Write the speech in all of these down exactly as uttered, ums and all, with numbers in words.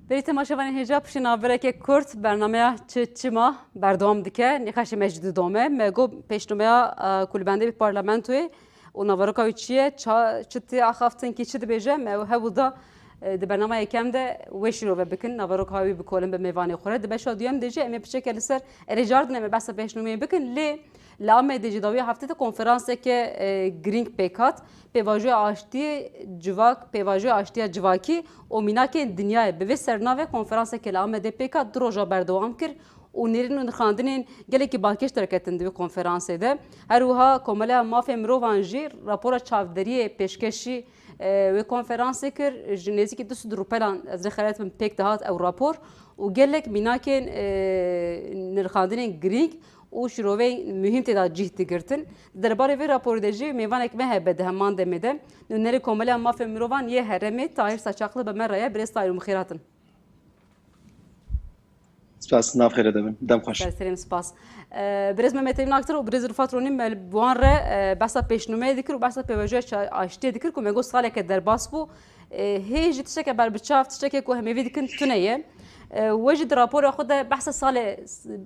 Belê temaşevanên hêja piştî navbereke kurt bernameya Çi Çima berdewam dike. Nîqaşê me jî didome. Me got pêşnomeya, e, ku li bendê bi parlamentoyê û naveroka wî çi ye, ça-, çi tê axaftin, kî çi dibêje, me hebû da, e, di bernama yekem de wê şîrove bikin, naveroka wî bikolim bi mêvanê xwe re. Di beşa duyem de jî em ê piçeke li ser erê cardin em ê behsa pêşnomeyê bikin. Lê li Amedê jî dawiya heftê de konferanseke, e, girîng pêk hat. Pêvajoya aştiyê civak, pêvajoya aştiya civakî û mînakên dinyayê bi vê sernavê konferanseke li Amedê pêk hat du roja berdewam kir û nêrîn û nirxandinên gelekî balkêş derketin di wê konferansê de. Her wiha Komeleya Mafê Mirovan jî rapora çavderiyê pêşkêşî, e, wê konferansê kir. Ji nêzîkî du sed rûpelan, ez rê xelet bim, pêk dihat ew rapor û gelek mînakên, e, nirxandinên girîng û şîroveyên muhîm tê de cih digirtin. Di derbarê vê raporê de jî mêvanek me hebe di heman demê de. Nûnerê Komeleya Mafê Mirovan yê Herêmê Tahîr Saçaklı bi me re ye. Birêz Tahîr, hûn bi xêr hatin. Spas, nav xêre de bin. Dem xweş. Ser serê min, spas. Ee, birêz Mehmet Emin Aktar û birêz Rifat Ronî me bi wan re, e, behsa pêşnûmeyê dikir û behsa pêvajoya ça-, aştiyê dikir ku me got saleke derbas bû. E, hê jî tişteke berbiçav, tişteke ku hemêvî dikin tune ye. E, we jî di rapora xwe de behsa salê,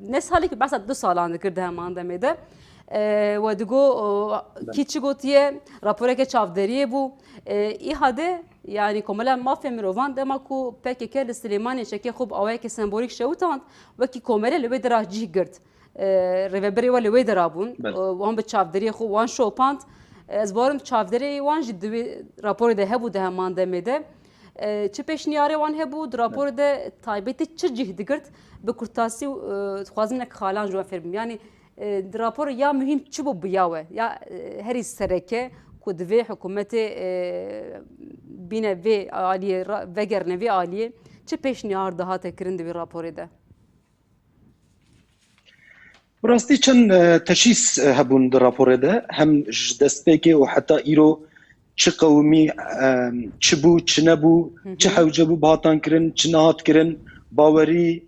ne salê ki behsa du salan dikir di heman demê de. E, we digo, o, kî çi gotiye, raporeke çavderiyê bû. E, îhade, yanî Komela Mafê Mirovan dema ku P K K li Silêmaniyê çekê xwe bi awayeke sembolîk şewitand, wekî komele li wê dera cih girt. E, rêvebirê we li wê dera bûn. Belê. E, wan bi çavderiyê xwe wan şopand. E, ez bawerim çavderê wan jî di wê raporê de hebû di heman demê de. E, çi pêşniyarê wan hebû, di raporê de taybetî çi cih digirt, bi kurtasî, e, dixwazim hinek xalan ji we fêr bim. Yanî, e, di raporê ya muhîm çi bû bi ya we? Ya, e, herî sereke ku divê hikûmetê, e, bîne vê aliyê, ra-, vegerine vê aliyê, çi pêşniyar dihate kirin di wê raporê de? Bi rastî çend, e, teşhîs, e, hebûn di raporê de. Hem ji destpêkê û heta îro çi qewimî, e, çi bû, çi nebû, Hı hı. çi hewce bû, bihatan kirin, çi nehat kirin, bawerî,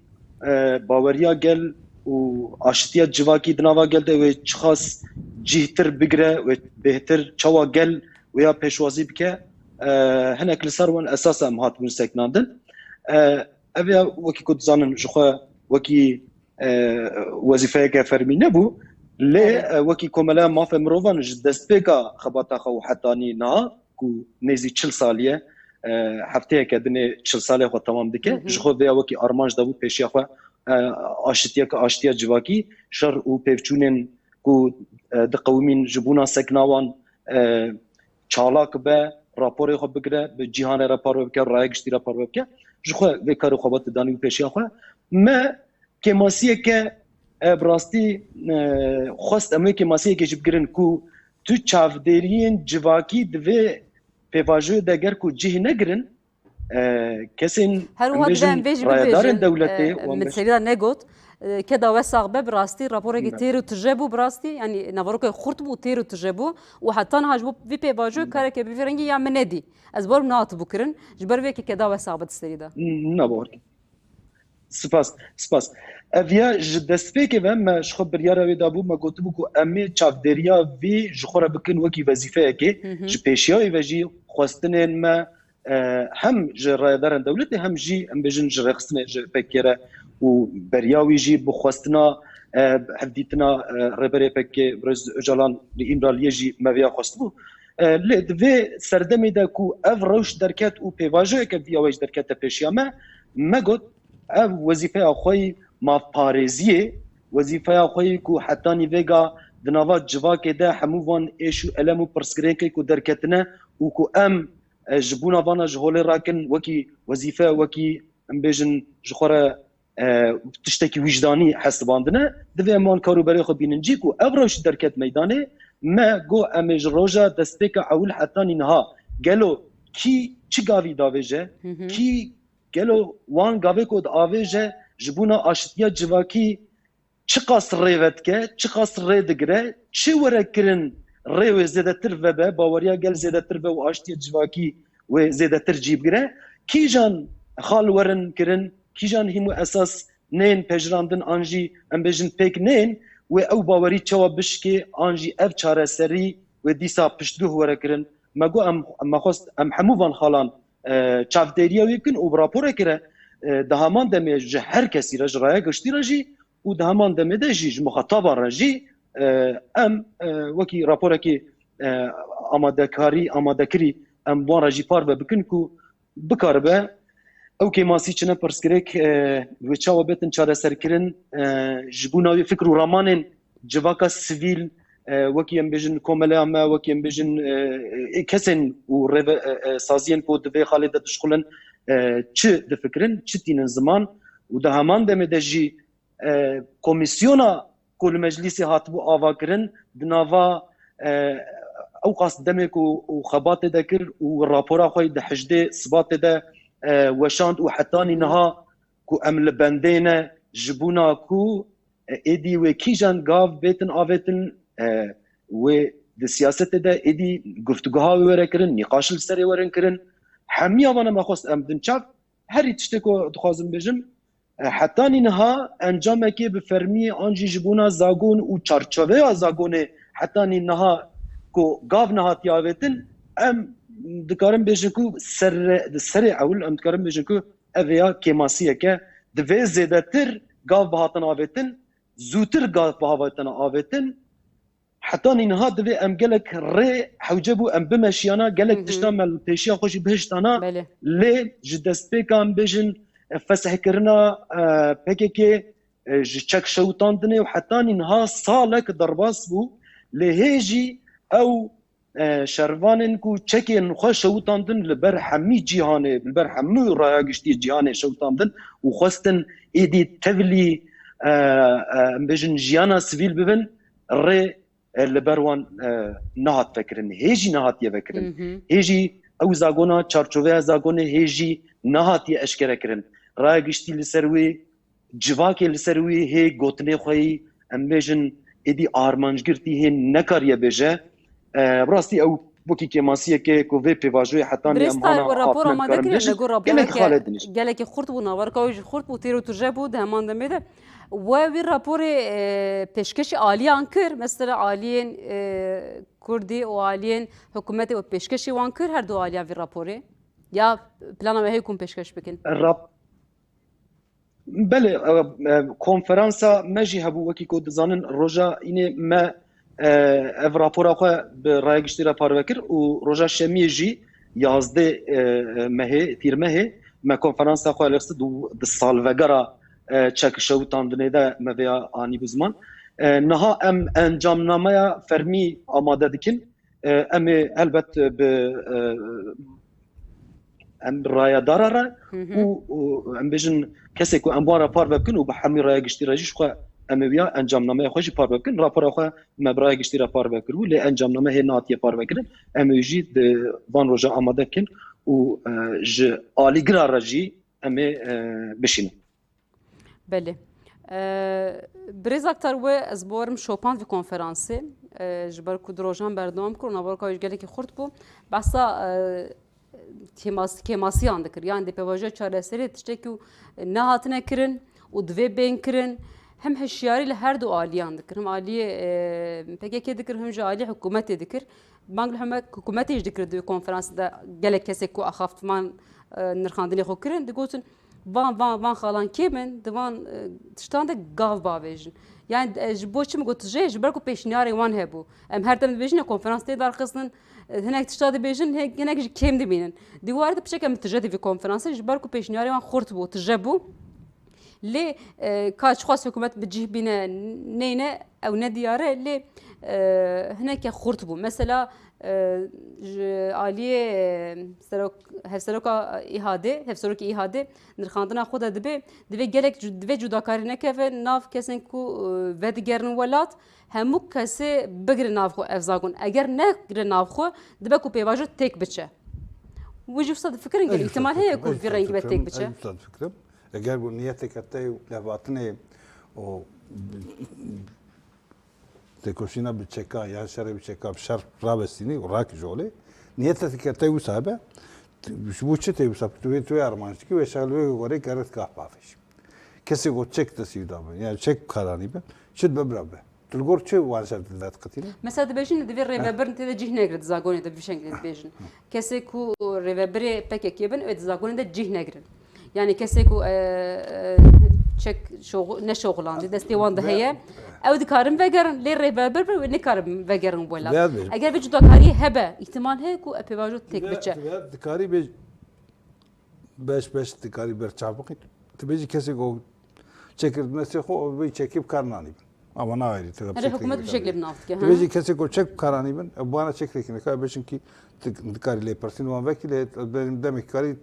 e, baweriya gel û aştiya civakî di nava gel de wê çiqas cîhtir bigire, wê bêhtir çawa gel wê ya pêşwazî bike, e, hinek li ser wan esas em hatibûn sekinandin. E, Ev ya wekî ku dizanin ji xwe wekî, e, wezîfeyeke fermî nebû. Lê, Erê. e, wekî Komeleya Mafê Mirovan ji destpêka xebata xwe û hetanî niha ku nêzî çil salî ye, e, hefteyeke dinê çil salê xwe temam dike. Hı hı. Ji xwe vêya wekî armanc dabû pêşiya xwe, e, aşitiyeke, aştiya civakî, şer û pêvçûnên ku, e, diqewimîn ji bûna sekna wan, e, çalak be, raporê xwe bigire, bi cîhanê re parve bike, raya giştî re parve bike. Ji xwe vê karê xwe ve didanî û pêşiya xwe. Me kêmasiyeke, e, bi rastî, e, xwest em wê kêmasiyekê jî bigirin ku tu çavdêriyên civakî di vê pêvajoyê de ger ku cih negirin, e, kesên, Her em wiha divê em bêjin, vê jî rayedarên bibêjin, dewletê e, û em min bêjin serî de negot. E, keda we sax be, bi rastî raporeke Ne. têr û tije bû, bi rastî, yanî naveroke xurt bû, têr û tije bû û heta niha ji bo vî pêvajoyê Ne. kareke bi vî rengî ya min nedî. Ez bawerim nehatibû kirin, ji ber vê yekê keda we sax be di serî de. Ne bawer. Spas, spas. Ev ya ji destpêkê ve me ji xwe biryara wê dabû, me gotibû ku em ê çavdêriya vî ji xwe re bikin wekî wezîfeyekê, Hı hı. ji pêşiya wê ve jî xwestinên me, e, hem ji rayedarên dewletê hem jî, em bêjin, ji rêxistinê ji P K K re û beriya wî jî bi xwestina, e, hevdîtina, e, Rêberê P K K Birêz Ocalan li Îmraliyê jî me vêya xwestibû. E, lê di vê serdemê de ku ev rewş derket û pêvajoyeke vî awayî jî derkete pêşiya me, me got, ev wezîfeya xwe yî mafparêziyê, wezîfeya xwe yî ku hetanî vêga di nava civakê de hemû van êş û elem û pirsgirêkê ku derketine û ku em, e, ji bona vana ji holê rakin wekî wezîfe, wekî, em bêjin, ji xwe re, e, tiştekî wijdanî hesibandine, divê em wan kar û berê xwe bînin cî ku ev rewş derket meydanê. Me got em ê ji roja destpêka ewil hetanî niha gelo kî çi gavî davêje, Hı hı. kî gelo wan gavê ku diavêje ji bona aşitiya civakî çiqas rê vedike, çiqas rê digire, çi were kirin rê wê zêdetir vebe, baweriya gel zêdetir be û aştiya civakî wê zêdetir cî bigire. Kîjan xal werin kirin, kîjan hîm û esas nên pejirandin an jî em bêjin pêk nên, wê ew bawerî çawa bişkê an jî ev çareserî wê dîsa piştguh were kirin. Me got em, me xwest em hemû van xalan, e, çavdêriya wî bikin û bi raporeke re e, di heman demê ji her kesî re, ji raya giştî re jî û di heman demê de jî ji muxataban re jî, e, em, e, wekî raporekî, e, amadekarî, amadekirî em wan re jî parve bikin ku bikaribe ew kêmasî çine pirsgirêk, e, wê çawa bêtin çareserkirin, e, ji bona wê fikr û ramanên civaka sivîl, e, wekî em bêjin komeleya me, wekî em bêjin, e, e, kesên û rêve-, e, e, saziyên ku di vê xalê de dişixulin, e, çi difikirin, çi tînin ziman û di heman demê de jî, e, komîsyona ku li meclîsê hatibû avakirin, di nava, e, ew qas demê ku û xebatê de kir û rapora xwe yî di hejdê Sibatê de, e, weşand û hetanî niha ku em li bendê ne, ji bona ku, e, êdî wê kîjan gav bêtin avêtin, e, wê di siyasetê de êdî guftiguha wê were kirin, nîqaş li serê werin kirin. Hemiya vana me xwest em bidin çav, herî tiştê ku dixwazim bêjim, e, hetanî niha encamekê bi fermî an jî ji bona zagon û çarçoveya zagonê hetanî niha ku gav nehatiye avêtin, em dikarin bêjin ku serre-, di serê ewil em dikarin bêjin ku ev ya kêmasiyeke divê zêdetir gav bihatin avêtin, zûtir gav bihatin avêtin. Hetanî niha divê em gelek rê hewce bû em bimeşiyana, gelek Hı hı. tiştan me li pêşiya xwe jî bihiştana. Belê. Lê ji destpêka em bêjin, e, fesihkirina, e, P K K, e, ji çek şewitandinê û hetanî niha salek derbas bû. Lê hê jî ew, e, şervanên ku çekên xwe şewitandin li ber hemî cîhanê, li ber hemû raya giştî cîhanê şewitandin û xwestin êdî tevlî, e, e, em bêjin jiyana sivîl bibin, rê, e, li ber wan, e, nehat vekirin. Hê jî nehatiye vekirin. Hı hı. Hê jî ew zagona, çarçoveya zagonê hê jî nehatiye eşkere kirin. Raya giştî li ser wê, civakê li ser wê hê gotinê xwe yî, em bêjin, êdî armancgirtî hê nekariye bêje. E, bi rastî ew wekî kêmasiyeke ku vê pêvajoyê hetanî Birêz em Tahir, hana we rapor hatine amade bikarin kiriye, bêjin, me got gelek raporeke xale dinişt. Gelekî xurt bû, naverka wê jî xurt bû, têr û tije bû di heman demê de. We wî raporê, e, pêşkêşî aliyan kir, mesela aliyên, e, Kurdî û aliyên hikûmetê we pêşkêşî wan kir, her du aliyan vî raporê? Ya plana we heye ku hûn pêşkêş bikin? Rap-, belê, e, e, konferansa me jî hebû, wekî ku dizanin, roja înê me, e, ev rapora xwe bi raya giştî re parve kir û roja şemiyê jî yazdeh, e, e, mehê, tîrmehê, me konferansa xwe lêxist û di salvegera, e, çekşewitandinê de me vêya anî bi ziman. E, niha em encamnameya fermî amade dikin. E, em ê helbet bi, e, em rayedara re Hı hı. û, û em bêjin kesê ku em wan re parve bikin û bi hemî raya giştî re jî ji xwe em ê wiya encamnameya xwe jî parve bikin. Rapora xwe me bi raya giştî re parve kiribû, lê encamname hê nehatiye parve kirin. Em ê jî di van roja amade bikin û, e, ji alîgira re jî em ê, e, bişînin. Belê. E, Birêz Aktar, we ez bawerim şopand vî konferansê, e, ji ber ku du rojan berdewam kir û naverka wê jî gelekî xurt bû. Behsa, e, kêmas-, kêmasiyan dikir. Yani dê pêvajoya çareserê tiştekî û nehatine kirin û divê bên kirin. Hem hişyarî li her du aliyan dikir. Hem aliyê, e, P K K dikir, hem jî aliyê hikûmetê dikir. Bang li heme hikûmetê jî dikir di wê konferansê de gelek kesê ku axaftiman, e, nirxandinê xwe kirin, digotin, van, van, van xalan kêm in, di van, e, tiştan de gav bavêjin. Yani, e, ji bo çi min got tije, ji ber ku pêşniyarê wan hebû. Em her dem dibêjin ya konferans tê darxistin, e, hinek tişta dibêjin, hinek, hinek jî kêm dimînin. Di warê de piçek em tije di vî konferansê, ji ber ku pêşniyarê wan xurt bû, tije bû. Lê, e, ka çiqas hikûmet bi cih bîne, neyne, ew ne diyar e, lê, e, hineke xurt bû. Mesela, e, ji aliyê, e, serok-, hevseroka İHA'dê, hevserokê İHA'dê nirxandina xwe de dibe, divê gelek cu-, divê cudakarî nekeve nav kesên ku, e, vedigerin welat, hemû kesê bigire nav xwe ev zagon. Eger negire nav xwe, dibe ku pêvajo têk biçe. Wî jî wisa difikirin, gelek ihtimal heye ku vî rengî be têk biçe. Ez wisa difikirim. Eger ku niyeteke te û levhatinê û têkoşîna bi çeka yan şerê bi çeka bi şer rawestînî û rakî ji holê, niyeteke te wisa be, ji bo çi tê wisa? Tu wê, tu wê armanc dikî, wê şer li wê gorê geritka bavêjî. Kesê ku çek destî wî dabe, yani çek karanî be, çi dibe bira be. Tu li gor çi wan şer dil vediqetîne? Mesela dibêjin, divê rêvebirin tê de cih negire, di zagonê de bi vî şeklê dibêjin. Kesê ku rêvebirê P K K bin, wê di zagonê de cih negirin. Yani kesê ku e, e, çek şoxu- neşoxulandî, destê wan de heye, ew dikarin vegerin, lê rêvebir bin wê nikarin vegerin welat. Vêya dibêjim. Eger vê cudakariyê hebe, îhtimal heye ku e pêvajo têk biçe. Vêya dikarî bê beş beş dikarî berçav bixî. Tu bêjî kesê ku çekir destê xwe, vê çekî bi kar nanî bin. Ama nayêrî, tu Erê, hikûmet bi şeklê bi nav dike, Tu ha? bêjî kesê ku çek bi kar anî bin, e, bana çek rêkine ka, bêjin ki tu dikarî lê pirsîn wan vekî, lê demek karî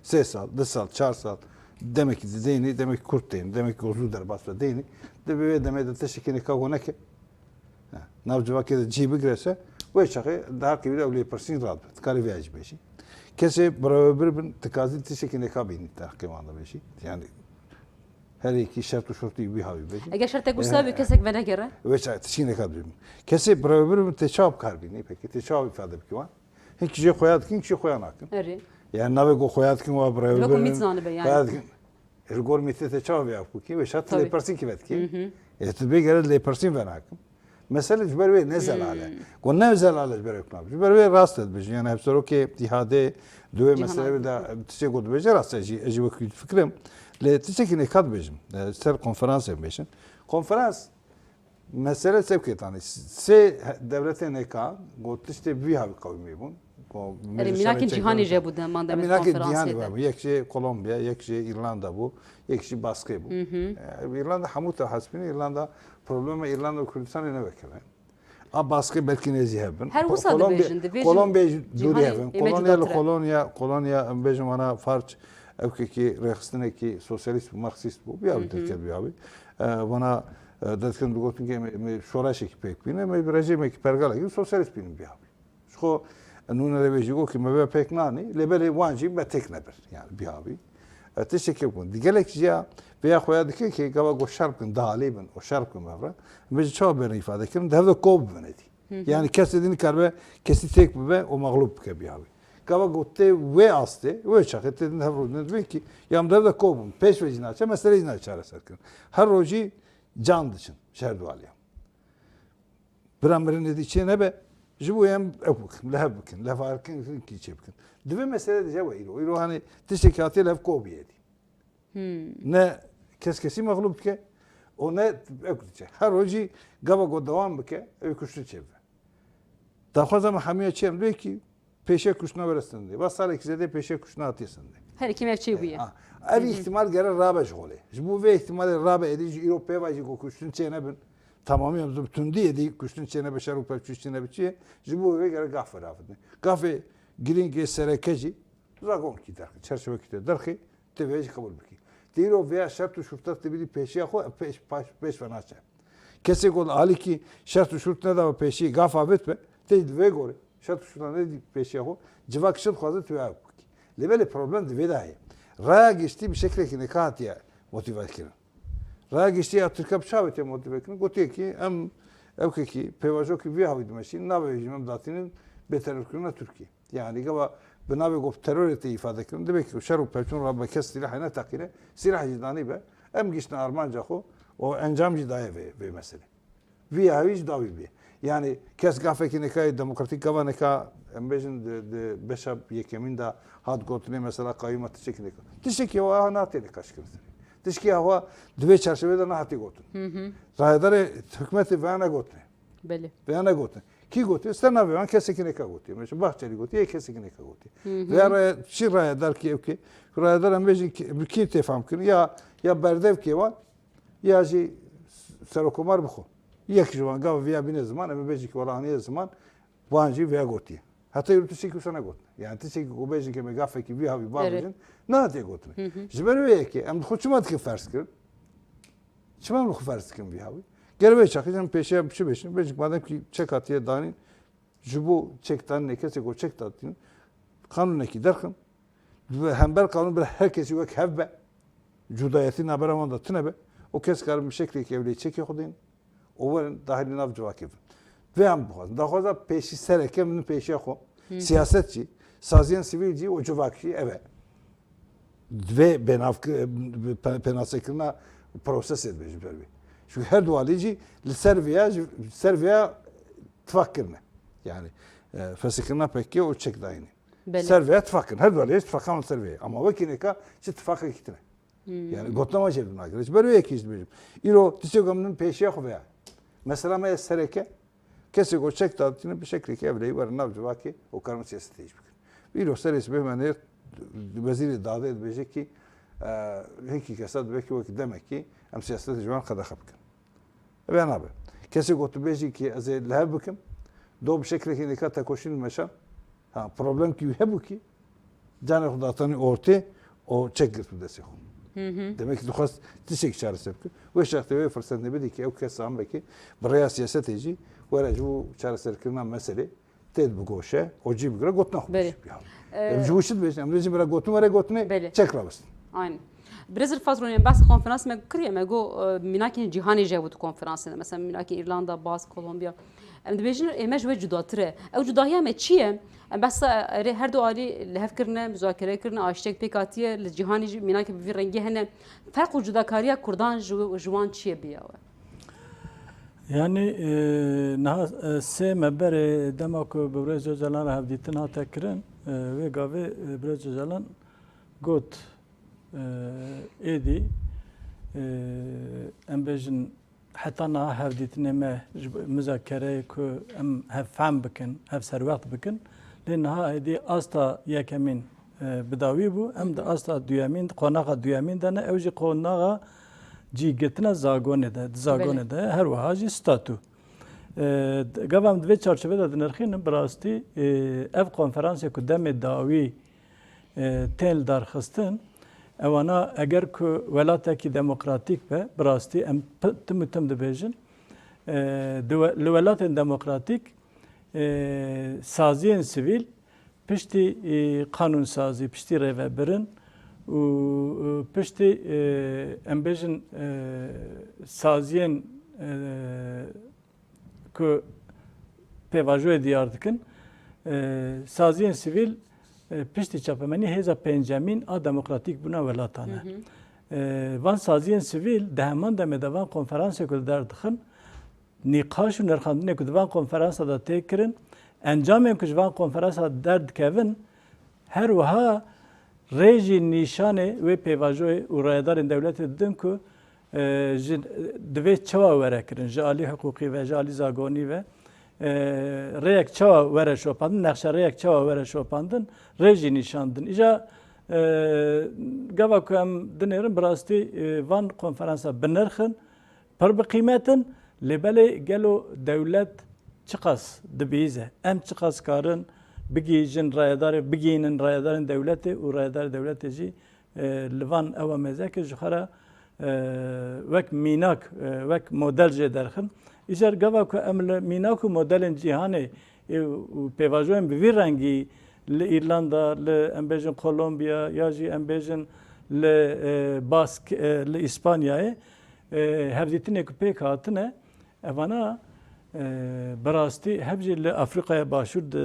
sê sal, du sal, çar sal, demek ki deynî, demek ki kurt deynî, demek ki zû derbas ve deynî, de bi vê demê de tiştekî neka ku neke. Ha, nav civakê de cî bigirese, wê çaxê daha kevî ew lê pirsîn radibe. Dikarî vê jî bêjî. Kesê birewebir bin, dikazî tiştekî neka bînî te heqê wan de bêjî. Yani her yekî şert û şurtî wî hawî bêjî. Eger şertek wisa bî, kesek venegere? Wê çaxê tiştekî neka dibî. Kesê birewebir bin tê çawa bi kar bînî peki? Tê çawa îfade bikî wan? Hin kî jê xweya dikin, kî jê xweya nakin. Erê. Yani navê ku xweya dikin wa birewebir Dibe ku bin. mît zanibe yani. Xweya dikin. Li gor mîtê te çawa vê bikî? Wê şa tu Tabii. lêpirsîn kî vedikî? Hı hı. E, tu bê gere lêpirsîn venakim. Mesele ji ber wê ne zelal e. Hmm. Ku ne zelal e ji ber wê kunav. Ji ber wê rast e dibêjin. Yani hevserokê îhadê di wê Cihan meselê Aydın. de tiştê ku dibêje rast e jî, ez jî wekî difikirim. Lê tiştekî nêka dibêjim. E, ser konferansê bêjin. Konferans Mesele sevkêtanî. Sê he- dewletên nêka got tiştê vî havî qewimî bûn. Erê, mînakên cîhanê jî hebû de, ma Em demê mînakê konferansê cîhanê de. Bû. Yek jê Kolombiya, yek jê Îrlanda bû, yek jî Baskê bû. Hı hı. E, Îrlanda hemû te hespîne, Îrlanda problema Îrlanda û Kurdistanê ne wekeve. A Baskê belkî nêzî hebin. Her wisa Kolombiya- dibêjin, dibêjin Kolombiya jî cîhanê dûrî hebin. ême Kolombiya li cudatir e. Kolonya, Kolonya em bêjin wana Farc, ew kekî rêxistinekî sosyalîst bû, marksîst bû. Vî havî Hı hı. derket vî havî. E, wana E, destkin digotin ki me, me şoreşekî pêk bîne, me bi rejîmekî pergalekî sosyalîst bînin bihavî. Ji xwe nûne re vê jî got ki me vê pêk nanî, lê belê wan jî me têk nebir, yani bihavî. E, tiştekî bûn. Di gelek jî ya vêya xwe ya dike ki gava got şer bikin, dihalî bin, o şer bikin mevre. Me jî çawa bêne îfade kirin, di hev de kop bibin êdî. Hı hı. Yani kesê din karibe, kesî têk bibe, o mexlûb bike bihavî. Gava got tê wê astê, wê çaxê tê din hev rûdin dibin ki, ya em di hev de kop bûn, pêş ve jî naçe, mesele jî naçe çareser kirin. Her rojî can diçin ji her du aliyan. Bira mirinê dî çê nebe, ji bo em ew bikin, li hev bikin, lefarkinkî çê bikin. Divê mesele dije we îro. Îro hani tiştekî hatiye li hev ko bûye dî. Hmm. Ne kes kesî mexlûb dike, û ne ew diçe. Her rojî gava got dewam bike, ew kuştin çê bibe. Daxwaza me hemiya çi em dibê ki pêşiya kuştina were sindê. Va salekî zêde pêşiya kuştina hatiye sindê. Her kim ev çê bûye. Ha. Ev Hı hı. îhtimal gere rabe ji holê. Ji bo vê îhtimalê rabe êdî ji îro pê ve jî ku kuştin çê nebin. Tamamî em bi tundî êdî kuştin çê nebe şer û pevçûş çê nebe çi ye. Ji bo vê gere gaf veravitine. Gafê girîngê sereke jî zagonkî derxî, çerçevekî te derxî. Tê vê jî qebûl bikî. Tê îro vêya şert û şurta tê bidî pêşiya xwe, pêş, paş, pêş ve naçe. Kesê ku alîkî şert û şurt nedawe pêşî gaf avêt be, tê di vê gorê şert û şurta nedî pêşiya xwe, civak şit dixwaze tu ew bikî. Lê belê problem di vê de heye. Raya giştî bi şeklekî neka hatiye motive kirin. Raya giştî ya Tirka bi çavê tê motive kirin. Gotiye ki em ewkekî pêvajokî vî havî dimeşîn, navê jî em datînin bêterorkirina Tirkiyê. Yani gava bi navê ku terorê tê îfade kirin, divê ku şer û pevçûn rabe kes sîlahê neteqîne, sîlahê jî danî be, em giştine armanca xwe û encam jî daye vê, vê meselê. Vî yahî jî dawî bî. Yani kes gafekî neka demokratîk gava neka, em bêjin di, di beşa yekemîn de hat gotinê mesela qayûma tiştekî neka. Tiştekî wa ha natê nikaş kirin serê. Tiştekî wa di vê çarşevê de nehatî gotin. Hı hı. Rayedarê hikûmetê veya negotine. Belê. Veya negotin. Kî gotiye? Ser navê wan kesekî neka gotiye. Mesela Bahçelî gotiye, yê kesekî neka gotiye. Hı hı. Veya raya, çi rayedar ki ew ki? Rayedar em bêjin ki, bi kî tê fam kirin? Ya, ya berdevkê wan, ya jî serokomar bi xwe. Yek ji wan gava viya bîne ziman, em ê bêjin ki wela haniye ziman, wan jî veya gotiye. Heta îro tiştekî wisa negotin. Yani tiştekî ku bêjin ki em ê gafekî vî havî Evet. bavêjin, nehatiye gotin. Hı hı. Ji ber wê yekê, em xwe çima dikin ferz kirin? Çima em li xwe ferz dikin vî hawî? Gere vê çaxê em pêşiya çi bêjin? Bêjin madem ki çek hatiye danîn, ji bo çekdanînê kesê ku çek datînin, qanûnekî derxin. Bi hember qanûn bir her kesî wek hev be. Cudayetî navbera wan de tune be. Û kes karin bi şeklekî ew lê çekê xwe dîn. Û werin dahilî nav civakê bin. Vê em bixwazin. Daxwaza pêşî sereke min pêşiya xwe. Hı. Siyaset jî, saziyên sivîl jî û civak jî ev e. Divê bênavki-, pe-, pênasekirina prosesê dibe ji ber wê. Çünkü her du alî jî li ser vêya, ji, ser vêya tifak kirine. Yani, e, fesikirina P K K û çekdayînê. Belê. Ser vê tifaq kirin. Her du aliyê tifaqan ser vê. Ama wekî nêka çi tifaqekî tune. Hmm. Yani gotina me jê binagire. Ji ber wê yekî jî dibêjim. Îro tiştê ku min pêşiya xwe veya. Mesela me ye sereke, kesê ku çek datîne bi şeklekî ev leyî werin nav civakê û karin siyasetê jî bikin. Îro serê sibê me nêr wezîrê dadê dibêje ki, e, hekî kesa dibe ki wekî demekî em siyasetê ji wan qedexe bikin. Vê nabe. Kesê ku tu bêjî ki ez ê li hev bikim, do bi şeklekî nêka tekoşîn meşan. Ha, problem ki wî hebû ki, canê xwe datanî ortê û çek girt bi destê xwe. Hı hı. Demek ki dixwest tiştek çareser bike. Wê şextê wê firset nebidî ki ew kes ambekî bi rêya siyasetê jî were ji bo çareserkirina meselê têd bi goşe û cî bigire gotina xwe Belê. bêje. Ya. Ee, Em ji bo çi dibêjin? Em dibêjin bira gotin were gotinê Belê. çek rabistin. Aynen. Birêz Rifat Ronî, em behsa konferans me kiriye, me got, e, mînakên cîhanê jî hebû di konferansê de. Mesela mînakên Îrlanda, Bask, Kolombiya. Em dibêjin ê me ji we cudatir e. Ew cudahiya me çi ye? Em behsa, e, erê her du alî li hev kirine, muzakere kirine, aştek pêk hatiye, li cîhanê jî mînakê bi vî rengî hene. Ferq û cudakariya Kurdan ji, ji wan çi ye biya we? Yani, e, niha, e, sê me berê dema ku bi Birêz Ocalan re hevdîtin hate kirin, e, wê gavê, e, Birêz Ocalan got, e, êdî, e, em bêjin heta niha hevdîtinê me ji bo muzakereyê ku em hev fehm bikin, hev serwext bikin, lê niha êdî asta yekemîn, e, bi dawî bû, em di asta duyemîn, di qonaxa duyemîn de ne, ew jî qonaxa cîgirtina zagonê de, di zagonê Belê. de, her wiha jî statû. E, d-, gava em di vê çarçovê de dinirxînin, bi rastî, e, ev konferansê ku demê dawî, e, tên lidarxistin, ewana eger ku welatekî demokratîk be, bi rastî em p-, tim û tim dibêjin, e, di we-, li welatên demokratîk, e, saziyên sivîl piştî, e, qanûnsazî, piştî rêvebirin û, e, piştî, e, em bêjin, e, saziyên, e, ku pêvajoyê diyar dikin, e, saziyên sivîl, e, piştî çapemenî hêza pêncemîn a demokratîk bûna welatan e. Hı hı. E, van saziyên sivîl di heman demê de van konferansê ku li der dixin, nîqaş û nirxandinê ku di van konferansa de tê kirin, encamên ku ji van konferansa derdikevin, her wiha rê jî nîşanê wê pêvajoyê û rayedarên dewletê didin ku, e, ji, divê çawa were kirin, ji alî hiqûqî ve, ji alî zagonî ve, e, rêyek çawa were şopandin, nexşerêyek çawa were şopandin, rê jî nîşan didin. Îja, e, gava ku em dinêrin, bi rastî, e, van konferansa bi nirx in, pir bi qîmet in, lê belê gelo dewlet çiqas dibihîze? Em çiqas karin bigihîjin rayedarê, bigihînin rayedarên dewletê û rayedarê dewletê jî, e, li van ew mêze ke ji xwe re, e, wek mînak, e, wek model jê derxin. Îcar gava ku em li mînak û modelên cîhanê, e, û pêvajoyên bi vî rengî li Îrlanda, li, em bêjin, Kolombiya ya jî, em bêjin, li, e, Bask, e, li Îspanyayê, e, hevdîtinê ku pêk hatine, evana, e, bi rastî hev jî li Afrîkaya Başûr di,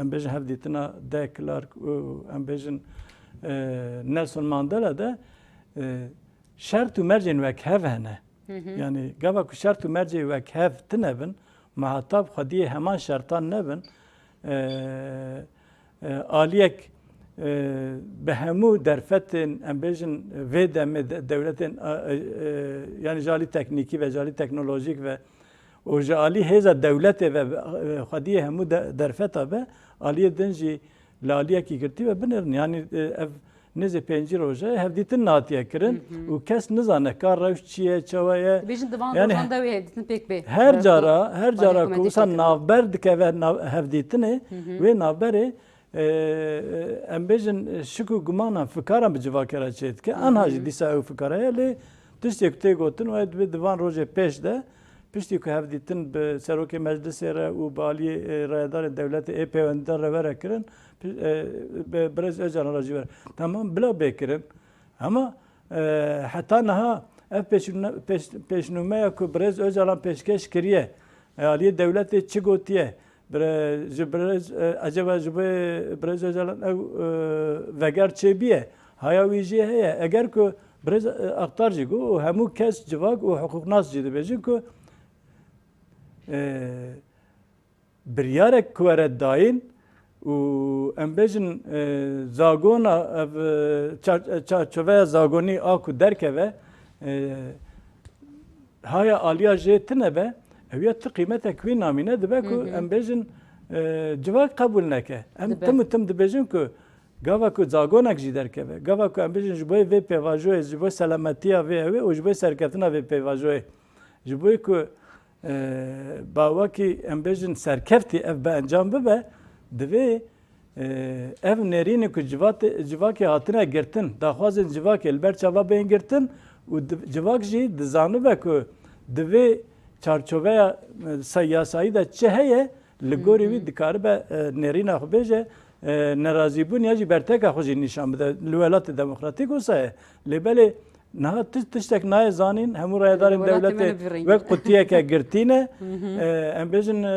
em bêjin, hevdîtina de Klerk û, em bêjin, e, Nelson Mandela de, e, şert û mercên wekhev hene. Hı hı. Yani gava ku şert û mercê wekhev tine bin, muhatab xwediyê heman şertan nebin, e, e, aliyek, e, bi hemû derfetên, em bêjin, vê demê de, dewletên, e, e, e, yani ji alî teknîkî ve, ji alî teknolojîk ve û ji alî hêza dewletê ve, e, xwediyê hemû de, derfeta be, aliyê din jî li aliyekî girtî ve binêrin. Yani, e, ev nêzê pêncî roje hevdîtin natiye kirin Hı hı. û kes nizane ka rewş çi ye, çawa ye. Dibêjin di van Yani rojan de wê hevdîtin pêk bê. Her Her cara, her cara ku hikûmetê wisa çêkirine. navber dikeve nav-, hevdîtinê, Hı hı. wê navberê, e, e, em bêjin, şik û gumanan, fikaran bi civakê re çêdike. Hı hı. Anha jî dîsa ew fikara ye, lê tiştê ku tê gotin, wê divê di van rojê pêş de, piştî ku hevdîtin bi serokê meclisê re û bi aliyê, e, rayedarên dewletê ê pêwendîdar re were kirin, pi-, e, bi birêz Ocalan re jî were. Tamam, bila bê kirin. Ama, e, heta niha ev pêşnû-, pêş-, pêşnûmeya ku birêz Ocalan pêşkêş kiriye, e, aliyê dewletê çi gotiye, bire-, ji birêz, e, eceba ji bo birêz Ocalan ew, e, veger çêbiye, haya wî jê heye. Eger ku birêz, e, Aktar jî got û hemû kes civak û hiqûqnas jî dibêjin ku, e, biryarek ku were dayîn, Û em bêjin, e, zagona, ev, e, çar-, e, çarçoveya zagonî a ku derkeve, e, haya aliya jê tune be, ew ya tu qîmetek wî namîne, dibe ku Hı hı. em bêjin, e, civak qebûl neke. Em Dibe. tim û tim dibêjin ku gava ku zagonek jî derkeve, gava ku em bêjin ji bo vê pêvajoyê, ji bo selametiya vê ew ê û ji bo serkeftina vê pêvajoyê, ji bo ku, e, ba wekî em bêjin serkeftî ev bi encam bibe, divê, e, ev nêrînê ku civatê-, civakê hatine girtin, daxwazên civakê li ber çava bên girtin û di-, civak jî dizanibe ku di vê çarçoveya, e, sa-, yasayî de çi heye, li gorî wî Hı hı. dikaribe, e, nêrîna xwe bêje, e, nerazîbûn ya jî berteka xwe jî nîşan bide. Li welatê demokratîk wisa ye. Lê belê niha ti-, tiştek nayê zanîn, hemû rayedarên Welatê me dewletê ne birîn. wek qutiyeke girtî ne. Hı hı. E, em bêjin, e,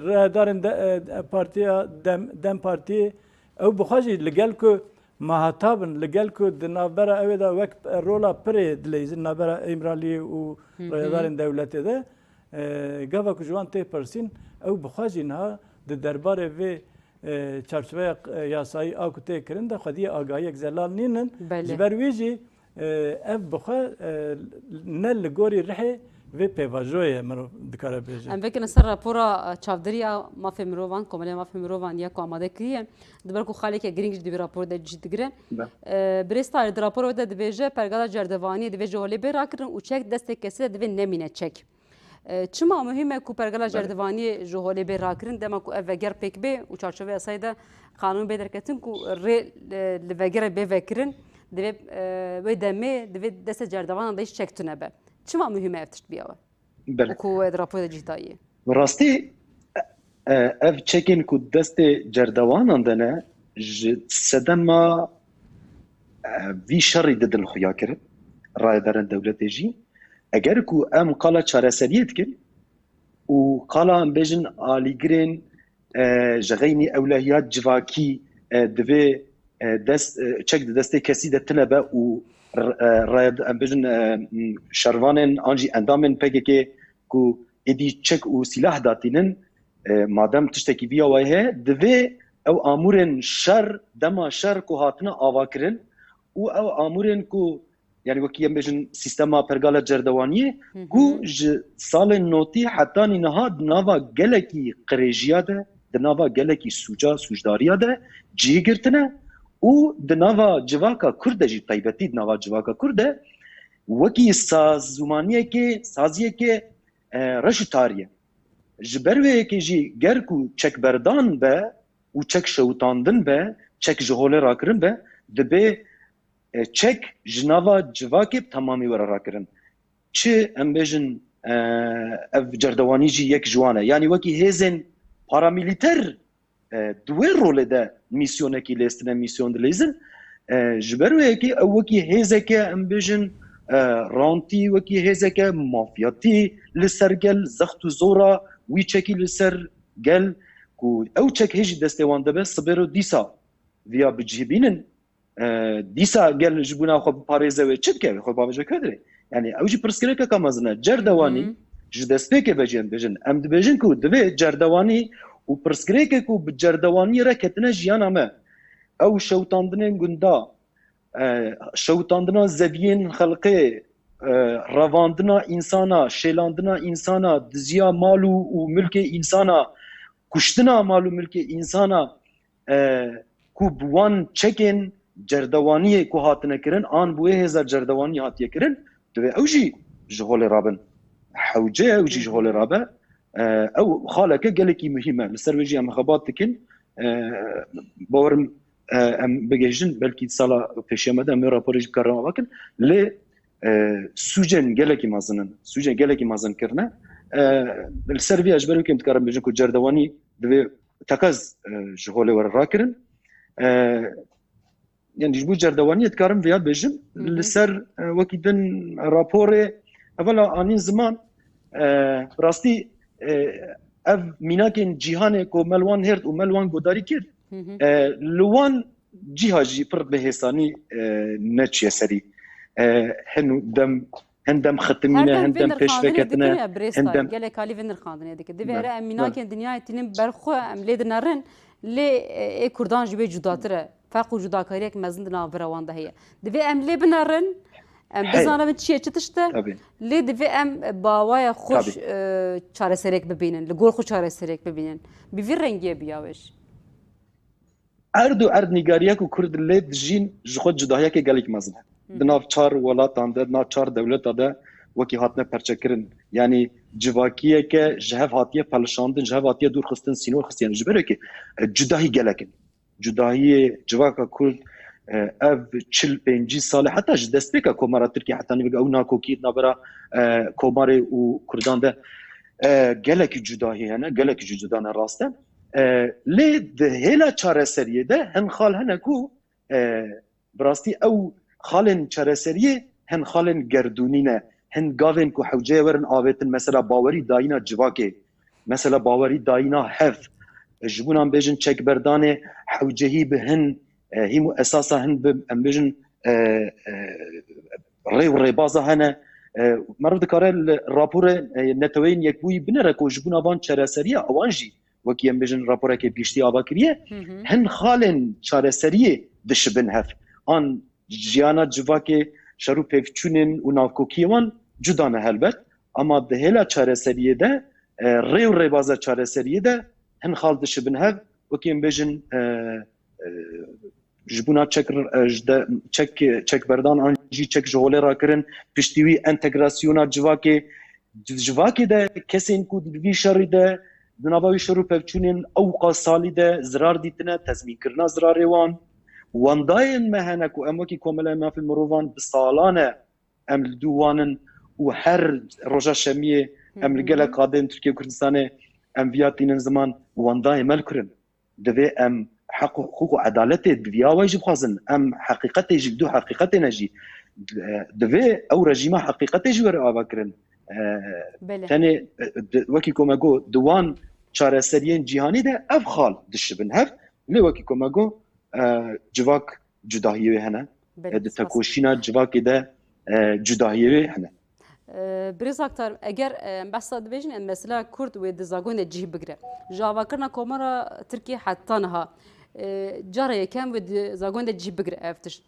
rayedarên de-, e, partiya Dem, Dem Partiyê, ew bi xwe jî li gel ku mahata bin, li gel ku di navbera ew ê de wek rola pirê dileyzin navbera Îmraliyê û Hı hı. rayedarên dewletê de, e, gava ku ji wan tê pirsîn, ew bi xwe jî niha di derbarê vê, e, çarçoveya, e, yasayî a ku tê kirin de xwediyê agahiyek zelal nînin. Belê. Ji ber wî jî, e, ev bi xwe, e, ne li gorî rihê vê pêvajoyê ye mirov dikare bêje. Em vekin ser rapora, e, çavdiriya mafê mirovan, Komeleya Mafê Mirovan ya ku amade kiriye. Di ber ku xaleke girîng jî di vî rapor de cî digire. Be. E, Birêz Tahir di rapora wê de dibêje, pergala cerdevaniyê divê ji holê bê rakirin û çek destê kesî de divê nemîne çek. E, çima muhîm e ku pergala Belê. cerdevaniyê ji holê bê rakirin, dema ku ev veger pêk bê û çarçoveya yasayê de qanûn bê derketin ku rê, e, li vegere bê vekirin, divê, e, wê demê divê destê cerdevanan de hîç çek tune be. Çima muhîm e ev tişt biyawe? Belê. Û ku wê di raporê de cî dayî. Rastî, e, ev çekên ku destê cerdevanan de ne, ji sedema, e, vî şerî didin xuya kirin, rayedarên dewletê jî. Eger ku em qala çareseriyê dikin û qala em bêjin alîgirên, e, ji xeynî ewlehiyat civakî, e, divê, e, dest, e, çek di destê kesî de tine be û r-, e, rayed-, em bêjin, e, m, şervanên an jî endamên P K K ku êdî çek û sîlah datînin, e, madem tiştekî viya wayê heye, divê ew amûrên şer, dema şer ku hatine avakirin û ew amûrên ku, yanî wekî em bêjin sîstema pergala cerdewaniyê, Hı hı. ku ji salên notî hetanî niha di nava gelekî qirêjiya de, di nava gelekî sûca, sûcdariya de cihê girtine û di nava civaka Kurd de jî, taybetî di nava civaka Kurd de, wekî sazûmaniyekê, saziyekê, e, reş û tarî ye. Ji ber wê yekê jî ger ku çekberdan be û çek şewitandin be, çek ji holê rakirin be, dibê, e, çek ji nava civakê bi temamî were rakirin. Çi em bêjin, e, ev cerdewanî jî yek ji wan e. Yanî wekî hêzên paramîlîter, e, di wê rolê de mîsyonekî lêstine, mîsyon dileyzin. E, ji ber wê yekê ew wekî hêzeke, em bêjin, e, rantî, wekî hêzeke mafyatî li ser gel, zext û zora wî çekî li ser gel, ku ew çek hê jî destê wan de be, sibêro dîsa viya bi cih bînin. E, dîsa gel ji bona xwe biparêze wê çi bike? Wê xwe bavêje kê dirê? Yanî ew jî pirsgirêkeka mezin e. Cerdewanî Hı hı. ji destpêkê ve jî em dibêjin. Em dibêjin ku divê cerdewanî û pirsgirêkê ku bi cerdewaniyê re ketine jiyana me, ew şewitandinên gunda, e, şewitandina zeviyên xelkê, e, revandina însana, şêlandina însana, diziya mal û, û milkê însana, kuştina mal û milkê însana, e, ku bi wan çekên cerdewaniyê ku hatine kirin, an bi wê hêza cerdewaniyê hatiye kirin, divê ew jî ji holê rabin. Hewce ew jî ji holê rabe. E, ew xaleke gelekî muhîm e. Li ser wê jî em xebat dikin. E, bawerim, e, em bigihîjin, belkî sala pêşiya me de em wê raporê jî bikarin ava bikin. Lê, e, sûcên gelekî mezin in. Sûcên gelekî mezin kirine. E, li ser vê ji ber wê kêm dikarim bêjin ku cerdewanî divê teqez, e, ji holê were rakirin. E, yanî ji bo cerdewaniyê dikarim vêya bêjim. Hı hı. Li ser, e, wekî din raporê, evela anîn ziman, e, rastî, e, ev mînakên cîhanê ku me li wan hêrt û me li wan godarî kir, Hı hı. e, li wan cîha jî pir bi hêsanî, e, neçiye serî. E, hin dem, hin dem xitimîne, hin dem pêşveketine, hin dem. Gelek alî vê nirxandinê dike. Divê ere em mînakên dinyayê tînin ber xwe, em lê dinerin. Lê e, ê Kurdan ji wê cudatir e. Ferq û cudakariyek mezin di navbera wan de heye. Divê em lê binerin, em Hey. bizanin çi ye, çi tişt e. Tabii. Lê divê em bawaya xwe Tabii. e, çareserek bibînin, li gor xwe çareserek bibînin. Bi vî rengiyê biya wê jî. Erd û erdnîgariyek û Kurd lê dijîn ji xwe cudahiyekê gelek mezin e. Di nav çar welatan de, di nav çar dewleta de wekî hatine perçekirin. Yanî civakiyeke ji hev hatiye pelişandin, ji hev hatiye dûr xistin, sînor xistin. Yanî ji ber wekî, e, cudahî gelek in. Cudahiyê civaka Kurd, e, ev çil pêncî sal e, heta ji destpêka Komara Tirkiyê heta nîvek ew nakokî di navbera, e, Komarê û Kurdan de, e, gelekî cudahî hene, gelekî jî cuda ne rast e. E, lê di hêla çareseriyê de hin xal hene ku, e, bi rastî ew xalên çareseriyê hin xalên gerdûnî ne. Hin gavên ku hewceye werin avêtin, mesela bawerî dayîna civakê, mesela bawerî dayîna hev, ji bo em bêjin çekberdanê hewcehî bi hin, e, hîm û esasa hin bi, em bêjin, e, e, rê û rêbaza hene. E, meriv dikare li raporê, e, Neteweyên Yekbûyî binêre ku ji bo van çareseriya ewan jî, wekî em bêjin raporekê giştî ava kiriye, Hı hı. hin xalên çareseriyê dişibin hev. An jiyana civakê, şer û pevçûnên û navkokiyê wan cuda ne helbet. Ama di hêla çareseriyê de, e, rê û rêbaza çareseriyê de hin xal dişibin hev. Wekî em bêjin, e, e, ji bona çek, e, ji de, çek, çekberdan an jî çek ji holê rakirin, piştî wî entegrasyona civakê, civakê de kesên ku di vî şerî de, di nava wî şer û pevçûnên ewqas salî de zirar dîtine, tezmînkirina zirarê wan, wendayên me hene ku em wekî Komela Mafê Mirovan bi salan e em li dû wan in û her roja şemiyê em li Hı hı. gelek qadên Tirkiye û Kurdistanê em viya tînin ziman, wendayê me li kur in. Divê em heq û hiqûq û edaletê di viya wê jî bixwazin. Em heqîqetê jî, bi dû heqîqetê ne jî. Divê ew rejîma heqîqetê jî were ava kirin. E, Belê. tenê, e, di, wekî ku me got, di wan çareseriyên cîhanî de ev xal dişibin hev. Lê wekî ku me got, e, civak cudahiyê wê hene. Belê, E, di spas. tekoşîna civakê de, e, cudahiyê wê hene. E, Birêz Aktar, eger, e, em behsa dibêjin, em mesela Kurd wê di zagon de cih bigire. Ji avakirina Komara Tirkiye heta niha, e, cara yekem wê di zagon de cih bigire ev tişt.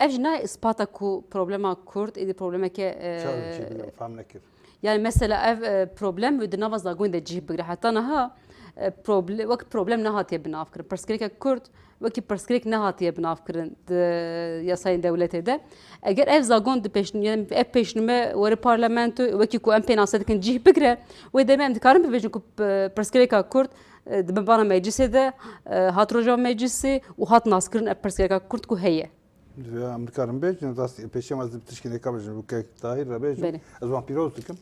Ev jî nayê îspata ku problema Kurd êdî problemeke, e, Çawa çêbû, fam nekir. Yani mesela ev, e, problem wê di nava zagon de cih bigire. Heta niha, e, proble-, wek problem nehatiye binavkirin. Pirsgirêka Kurd wekî pirsgirêk nehatiye binavkirin di yasayên dewletê de. Eger ev zagon di pêşn-, yani ev pêşnûme were parlamento, wekî ku em pê nase dikin cih bigire, wê demê em dikarin bibêjin ku p-, pirsgirêka Kurd, e, di binbana meclisê de, e, hat roja meclisê û hat naskirin ev pirsgirêka Kurd ku heye. Divê em dikarin bêjin, rast pêşiya me ez bi tişkî nêka bêjim, bi kek Tahîr re bêjim. Belê. Ez wan pîroz dikim.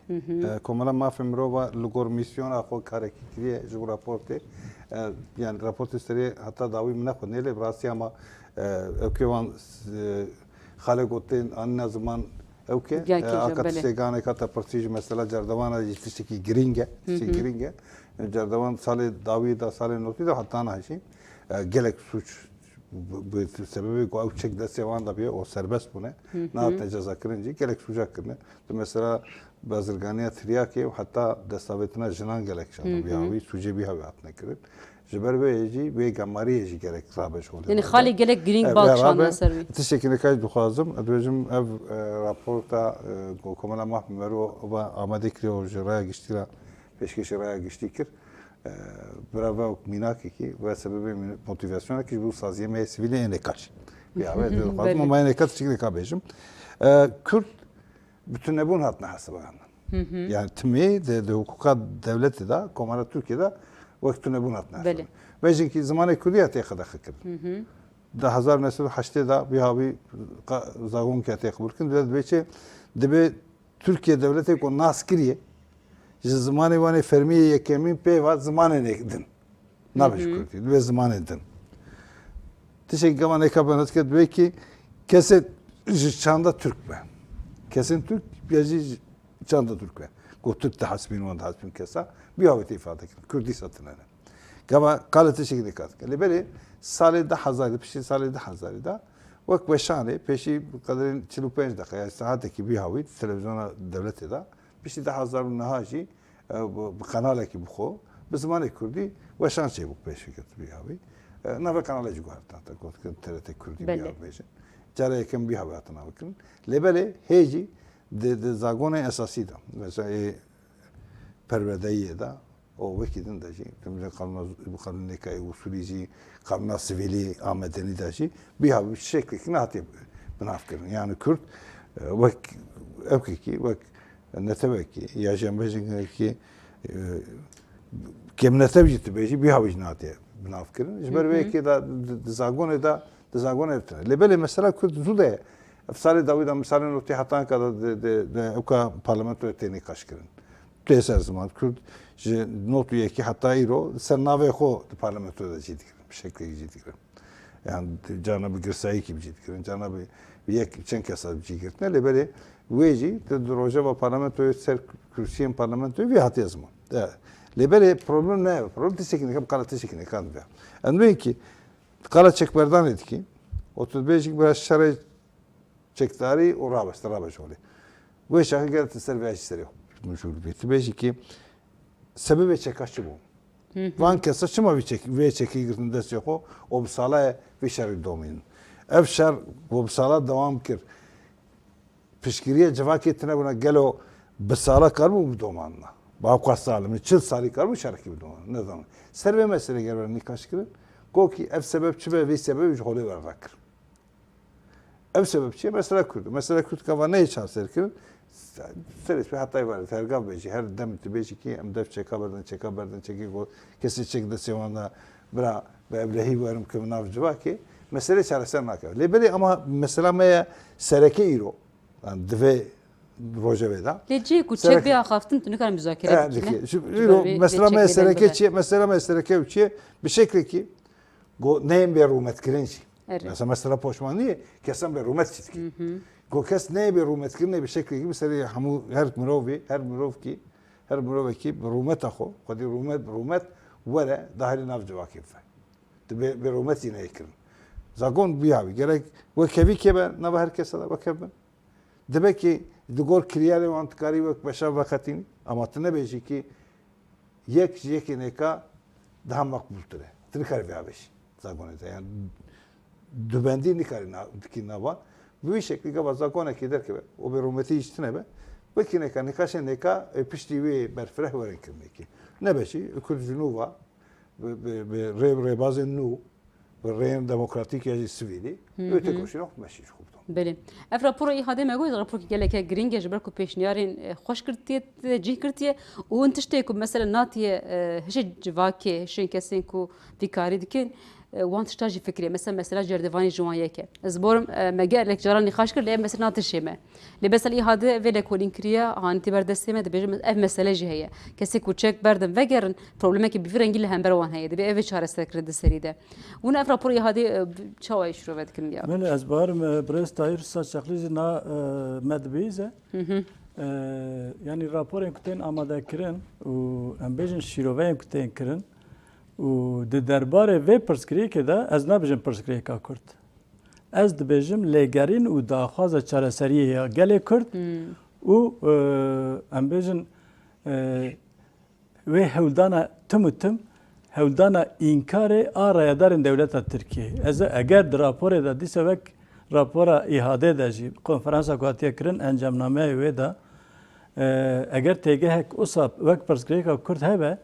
Hı hı. E, Komela Mafê Mirova li gor mîsyona xwe karekî kiriye ji bo raportê. E, yani raportê serê heta dawî min nexwendê, lê bi rastî ama, e, ew kê wan, e, xalê gotên anîna ziman ew kê, Gel e, kêje, aka belê. tiştê ganê ka te pirsî ji mesela cerdewana jî tiştekî girîng e, tiştekî Hı hı. girîng e. E, cerdewan salê dawî de, salê notî de heta niha jî, e, gelek sûc bi, bi sebebê ku ew çek destê wan de bûye û serbest bûne, Hı hı. nehatine cezakirin jî gelek sûca kirine. Tu mesela bazirganiya tiryakê û heta destavêtina jinan gelek şandin. Hı hı. Biha wî, sûcê biha wî hatine kirin. Ji ber vê yê jî, vê gemariyê jî gerek rabe ji holê Yani wan xalê de. gelek girîng E, bal rabe, şandine ser wî. Tiştekî nikaş dixwazim, dibêjim ev, e, raporta, e, ku Komela Mafê Merû ve amade kiriye û ji raya giştî re pêşkêşî raya giştî kir. E, bira ve wek mînakekî ve sebebê mîn-, motivasyonekî ji bo saziyê me yê sivîlê ên nikaş. Ya ve dixwazim Belê. ama ên nikaş çik nikaş bêjim. E, Kurd bi tunebûn hatine hesibandin. Hı hı. Yani timî di, di hukuka dewletê de, Komara Tirkiye de wek tunebûn hatine Belê. hesibandin. Ve jî ki zimanê Kurdî ya tê qedexe kirin. Hı hı. Di hezar neh sed û heştê de biha wî qa-, zagon ke tê qebûl kirin. Divê, divê çi? Divê Tirkiye dewletê ku nas kiriye, ji zimanê wan ê fermî yê yekemîn pê ve zimanên ê din. Nabe ji Hı hı. Kurdî, divê zimanên din. Tiştekî gava nêka bena dike, divê ki kesê ji çanda Tirk be. Kesên Tirk ya jî ji çanda Tirk be. Ku Tirk dihesibîn, wan dihesibîn kesa, biha wê tê îfade kirin. Kurd dîsa tune ne. Gava qale tiştekî nêka dike. Lê berê salê du hezarî, piştî salê du hezarî de wek weşanê, pêşî bi qederên çil û pênc deqe, ya saetekî biha wî, televizyona dewletê de, piştî du hezar û neh jî, e, bi, bi qenalekî bi xwe, Bi zimanê kurdî weşan çêbû pêşvekirin bi havî. E, navê kanalê jî guhertin, hatta gotin T R T Kurdî bi havî bêjin. Cara yekem bi havî hatin navekirin. Lê belê hê jî di, di zagonên esasî de, mesela ê perwerdeyiyê de, û wekî din de jî, tu mesela qanûna, qanûnê nêka ê usulî jî, qanûna sivîlî a medenî de jî, bi havî şeklekî nehatiye binavkirin. Yani Kurd, e, wek ewkekî, wek netewekî, ya jî em bêjin wekî, e, kêmnetew jî tu bêjî, bi havî jî nehatiye binavkirin. Ji ber vê yekê de di, di zagonê de, di zagonê tune. Lê belê mesela Kurd zû de ye. Ev salê dawî de, misalên rotî heta anka de, de, de, de ewka parlamentoyê tê nîqaşkirin. Tê ser ziman. Kurd ji not û yekî heta îro ser navê xwe di parlamentoyê de cî digirin. Bi şeklekî cî digirin. Yani carna bi girsayîkî bi cî digirin, carna bi, bi yek çend kesa bi cî girtine. Lê belê wê jî di, di rojeva parlamentoyê ser kursiyên parlamentoyê vî hatiye ziman. De, lê belê problem ne ye. Problem tiştekî nêka, qala tiştekî nêka dibe. Em dibên ki qala çekberdanê dikî, û tu dibêjî bira şerê çekdarî û rabe, te rabe ji holê. Wê çaxê gere tu ser vê jî serê xwe mijûl bî. Tu bêjî ki sebebê çeka çi bû? Van kesa çima vî çek-, vê çekî girtin destê xwe û bi sala ye vî şerî domînin? Ev şer ku bi sala dewam kir, piştgiriya civakê tune bûna, gelo bi sala karibû bidomandina? Bi hevka sal, min çil salî karibû şerekî bidomandina? Nizanim. Ser vê meselê ger were nîqaş kirin, gokî ev sebeb çi be, vê sebebê ji holê were rakirin. Ev sebeb çi ye? Mesela Kurd. Mesela Kurd gava neyê çarserkirin. Serê sibê heta êvarê, her gav bêjî, her dem tu bêjî ki em dev çeka berdin, çeka berdin, çekî got, kesê çek destê wan da, bira bi eblehî werim kevin nav civakê. Meselê çareser nake. Lê belê ama mesela me ye sereke îro. Yani divê rojevê de. Lê cihê ku çek bê axaftin, tu nikarin muzakere bikî, ne? Ji, îro mesela me ye sereke çi ye? Mesela me ye sereke ew çi ye? Bi şeklekî Go neyên bê rûmetkirin jî. Erê. Mesela, mesela poşmaniyê kesan bê rûmet çî dikî. Go kes neyê bê rûmetkirinê bi şeklekî bi serê hemû her mirovî, her mirovkî, her mirovekî bi rûmeta xwe, xwedî rûmet, rûmet were dahilî nav civakê bife. Tu bê, bê rûmet jî neyê kirin. Zagon bî havî. Gerek wekevî kê be, nava her kesa de wekev bin. Dibe ki di gor kiryarê wan tu karî wek beşa veqetînî, ama tu nebêjî ki yek ji yekê nêka daha meqbûltir e. Tu nikarî vê avêjî zagonê de. Yani dubendî nikarî na-, dikî nava. Bi wî şeklî gava zagonekî derkeve û bê rûmetî jî tune be, wekî nêka, nîqaşên nêka, e, piştî wê berfireh werin kirinekî. Nebe jî, e, Kurd ji nû va, bi, bi, bi rê, rêbazên nû, bi rêyên demokratîk ya jî sivîlî, Hı hı. wê têkoşîna xwe meşî ji xwe bidon. Belê. Ev rapora îhadê me got, raporkî geleke girîng e, ji ber ku pêşniyarên, e, xweş girtiye, tê cih girtiye û hin tiştê ku mesela natiye, e, hişê civakê, hişên kesên ku vî karî dikin, e, wan tişta jî fikirê. Mesela, mesela cerdevanî ji wan yek e. Ez borim, e, me gelek caran nîqaş kir, lê ev mesela na tişê me. Lê mesela îhade vê lekolîn kiriye, hanî tê ber destê me, dibêjim ev mesele jî heye. Kesê ku çek berdin vegerin, problemekî bi vî rengî li hember wan heye. Dibê ev ê çareserkirin di serî de. Hûn ev rapor îhadê, e, çawa şirove dikin ya? Belê, ez barim, e, birêz Tahîr Saçaxlî jî na, e, me dibihîze. Hı hı. E, yanî raporên ku tên amadekirin û em bêjin şîroveyên ku tên kirin û di derbarê vê pirsgirêkê de ez nabêjim pirsgirêka Kurd. Ez dibêjim lêgerîn û daxwaza çareseriyê ya gelê Kurd Hmm. û, e, em bêjin, e, wê hewldana tim û tim, hewldana înkarê a rayedarên dewleta Tirkiyê. Ez, eger di raporê de dîsa wek rapora îhadê de jî konferansa ku hatiye kirin, encamnameya wê de, e, eger têgehek usa wek pirsgirêka Kurd hebe,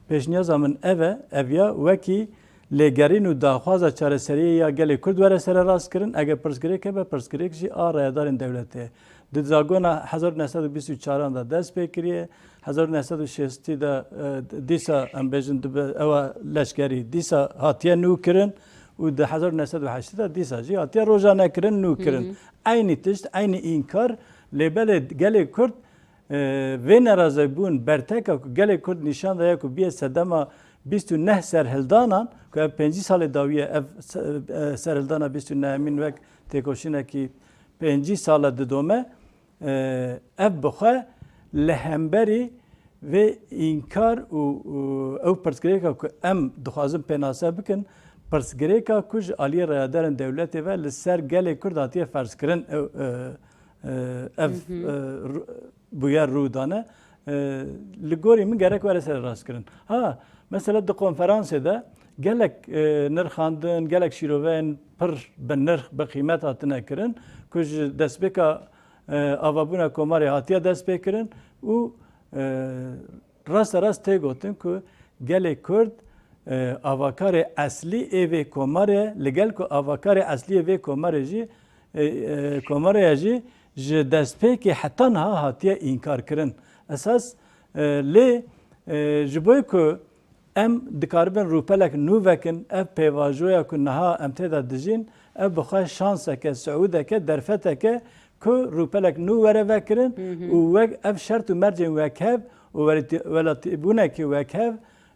pêşniyaza min ev e, ev ya wekî lêgerîn û daxwaza çareseriyê ya gelê Kurd were sererastkirin, eger pirsgirêk hebe, pirsgirêk jî a rayedarên dewletê ye. Di zagona hezar û neh sed û bîst û çaran de dest pê kiriye, hezar û neh sed û şêstî de, e, dîsa em bêjin dibe ewa leşkerî, dîsa hatiye nû kirin û di hezar û neh sed û heştî de dîsa jî hatiye roja nekirin, nû kirin. Hı hı. Eynî tişt, eynî înkar, lê belê gelê Kurd, e, vê nerazîbûn, berteka ku gelê Kurd nîşan daye ku bîye sedema bîst û neh serhildanan, ku ev pêncî salê dawî ye, ev se-, e, serhildana bîst û nehemîn wek têkoşînekî pêncî sal e didome, e, ev bi xwe li hemberî vê înkar û, û ew pirsgirêka ku em dixwazin pênase bikin, pirsgirêka ku ji aliyê rayedarên dewletê ve li ser gelê Kurd hatiye ferzkirin, ew, e, e, ev, Hı hı. e, ru-, bûyer rû dane. e, li gorî min gerek were sererastkirin. Ha, mesela di konferansê de gelek, e, nirxandin, gelek şîroveyên pir bi nirx, bi qîmet hatine kirin, ku ji destpêka, e, avabûna komarê hatiye destpêkirin û, e, rasterast tê gotin ku gelê Kurd, e, avakarê eslî ê vê komarê ye, li gel ku avakarê eslî yê vê komarê jî, e, e, komarê ye jî ji destpêkê heta niha hatiye înkarkirin. Esas, e, lê, e, ji bo ku em dikaribin rûpelek nû vekin, ev pêvajoya ku niha em tê de dijîn, ev bi xwe şanseke, siûdeke, derfeteke ku rûpelek nû were vekirin Hı hı. û wek ev şert û mercên wekhev û welati-, welatîbûnekî wekhev,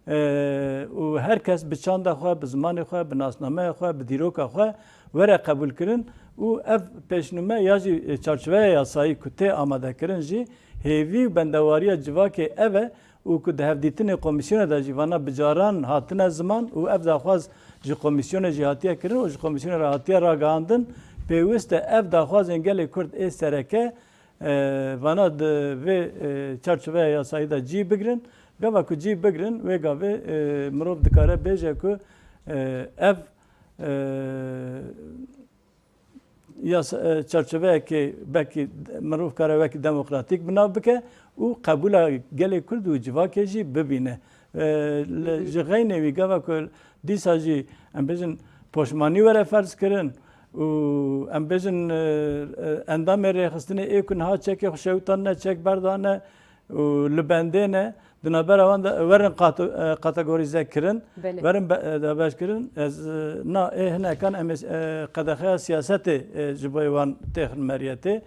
e, û her kes bi çanda xwe, bi zimanê xwe, bi nasnameya xwe, bi dîroka xwe were qebûlkirin û ev pêşnûme ya jî çarçoveya yasayî ku tê amadekirin jî hêvî û bendewariya civakê ev e û ku di hevdîtinê komîsyonê de jî vana bi caran hatine ziman û ev daxwaz ji komîsyonê jî hatiye kirin û ji komîsyonê re hatiye ragihandin, pêwist e ev daxwazên gelê Kurd ê sereke, e, vana di vê, e, çarçoveya yasayî de cî bigrin. Gava ku cî bigrin, wê gavê, e, mirov dikare bêje ku, e, ev, e, yasa-, e, çarçoveyekê belkî mirov kare wekî demokratîk bi nav bike û qebûla gelê Kurd û civakê jî bibîne. E, li, Hı hı. ji xeynê wî gava ku dîsa jî, em bêjin, poşmanî were ferz kirin û, em bêjin, e, e, endamê rêxistinê ê ku niha çekê xwe şewitandine, çek berdane û li bendê ne, di navbera wan de werin kato-, e, kategorîze kirin, Belê. werin be-, e, dabeş kirin. Ez, e, na, ê hinekan em ê, e, qedexeya siyasetê, e, ji bo wan têxin meriyetê.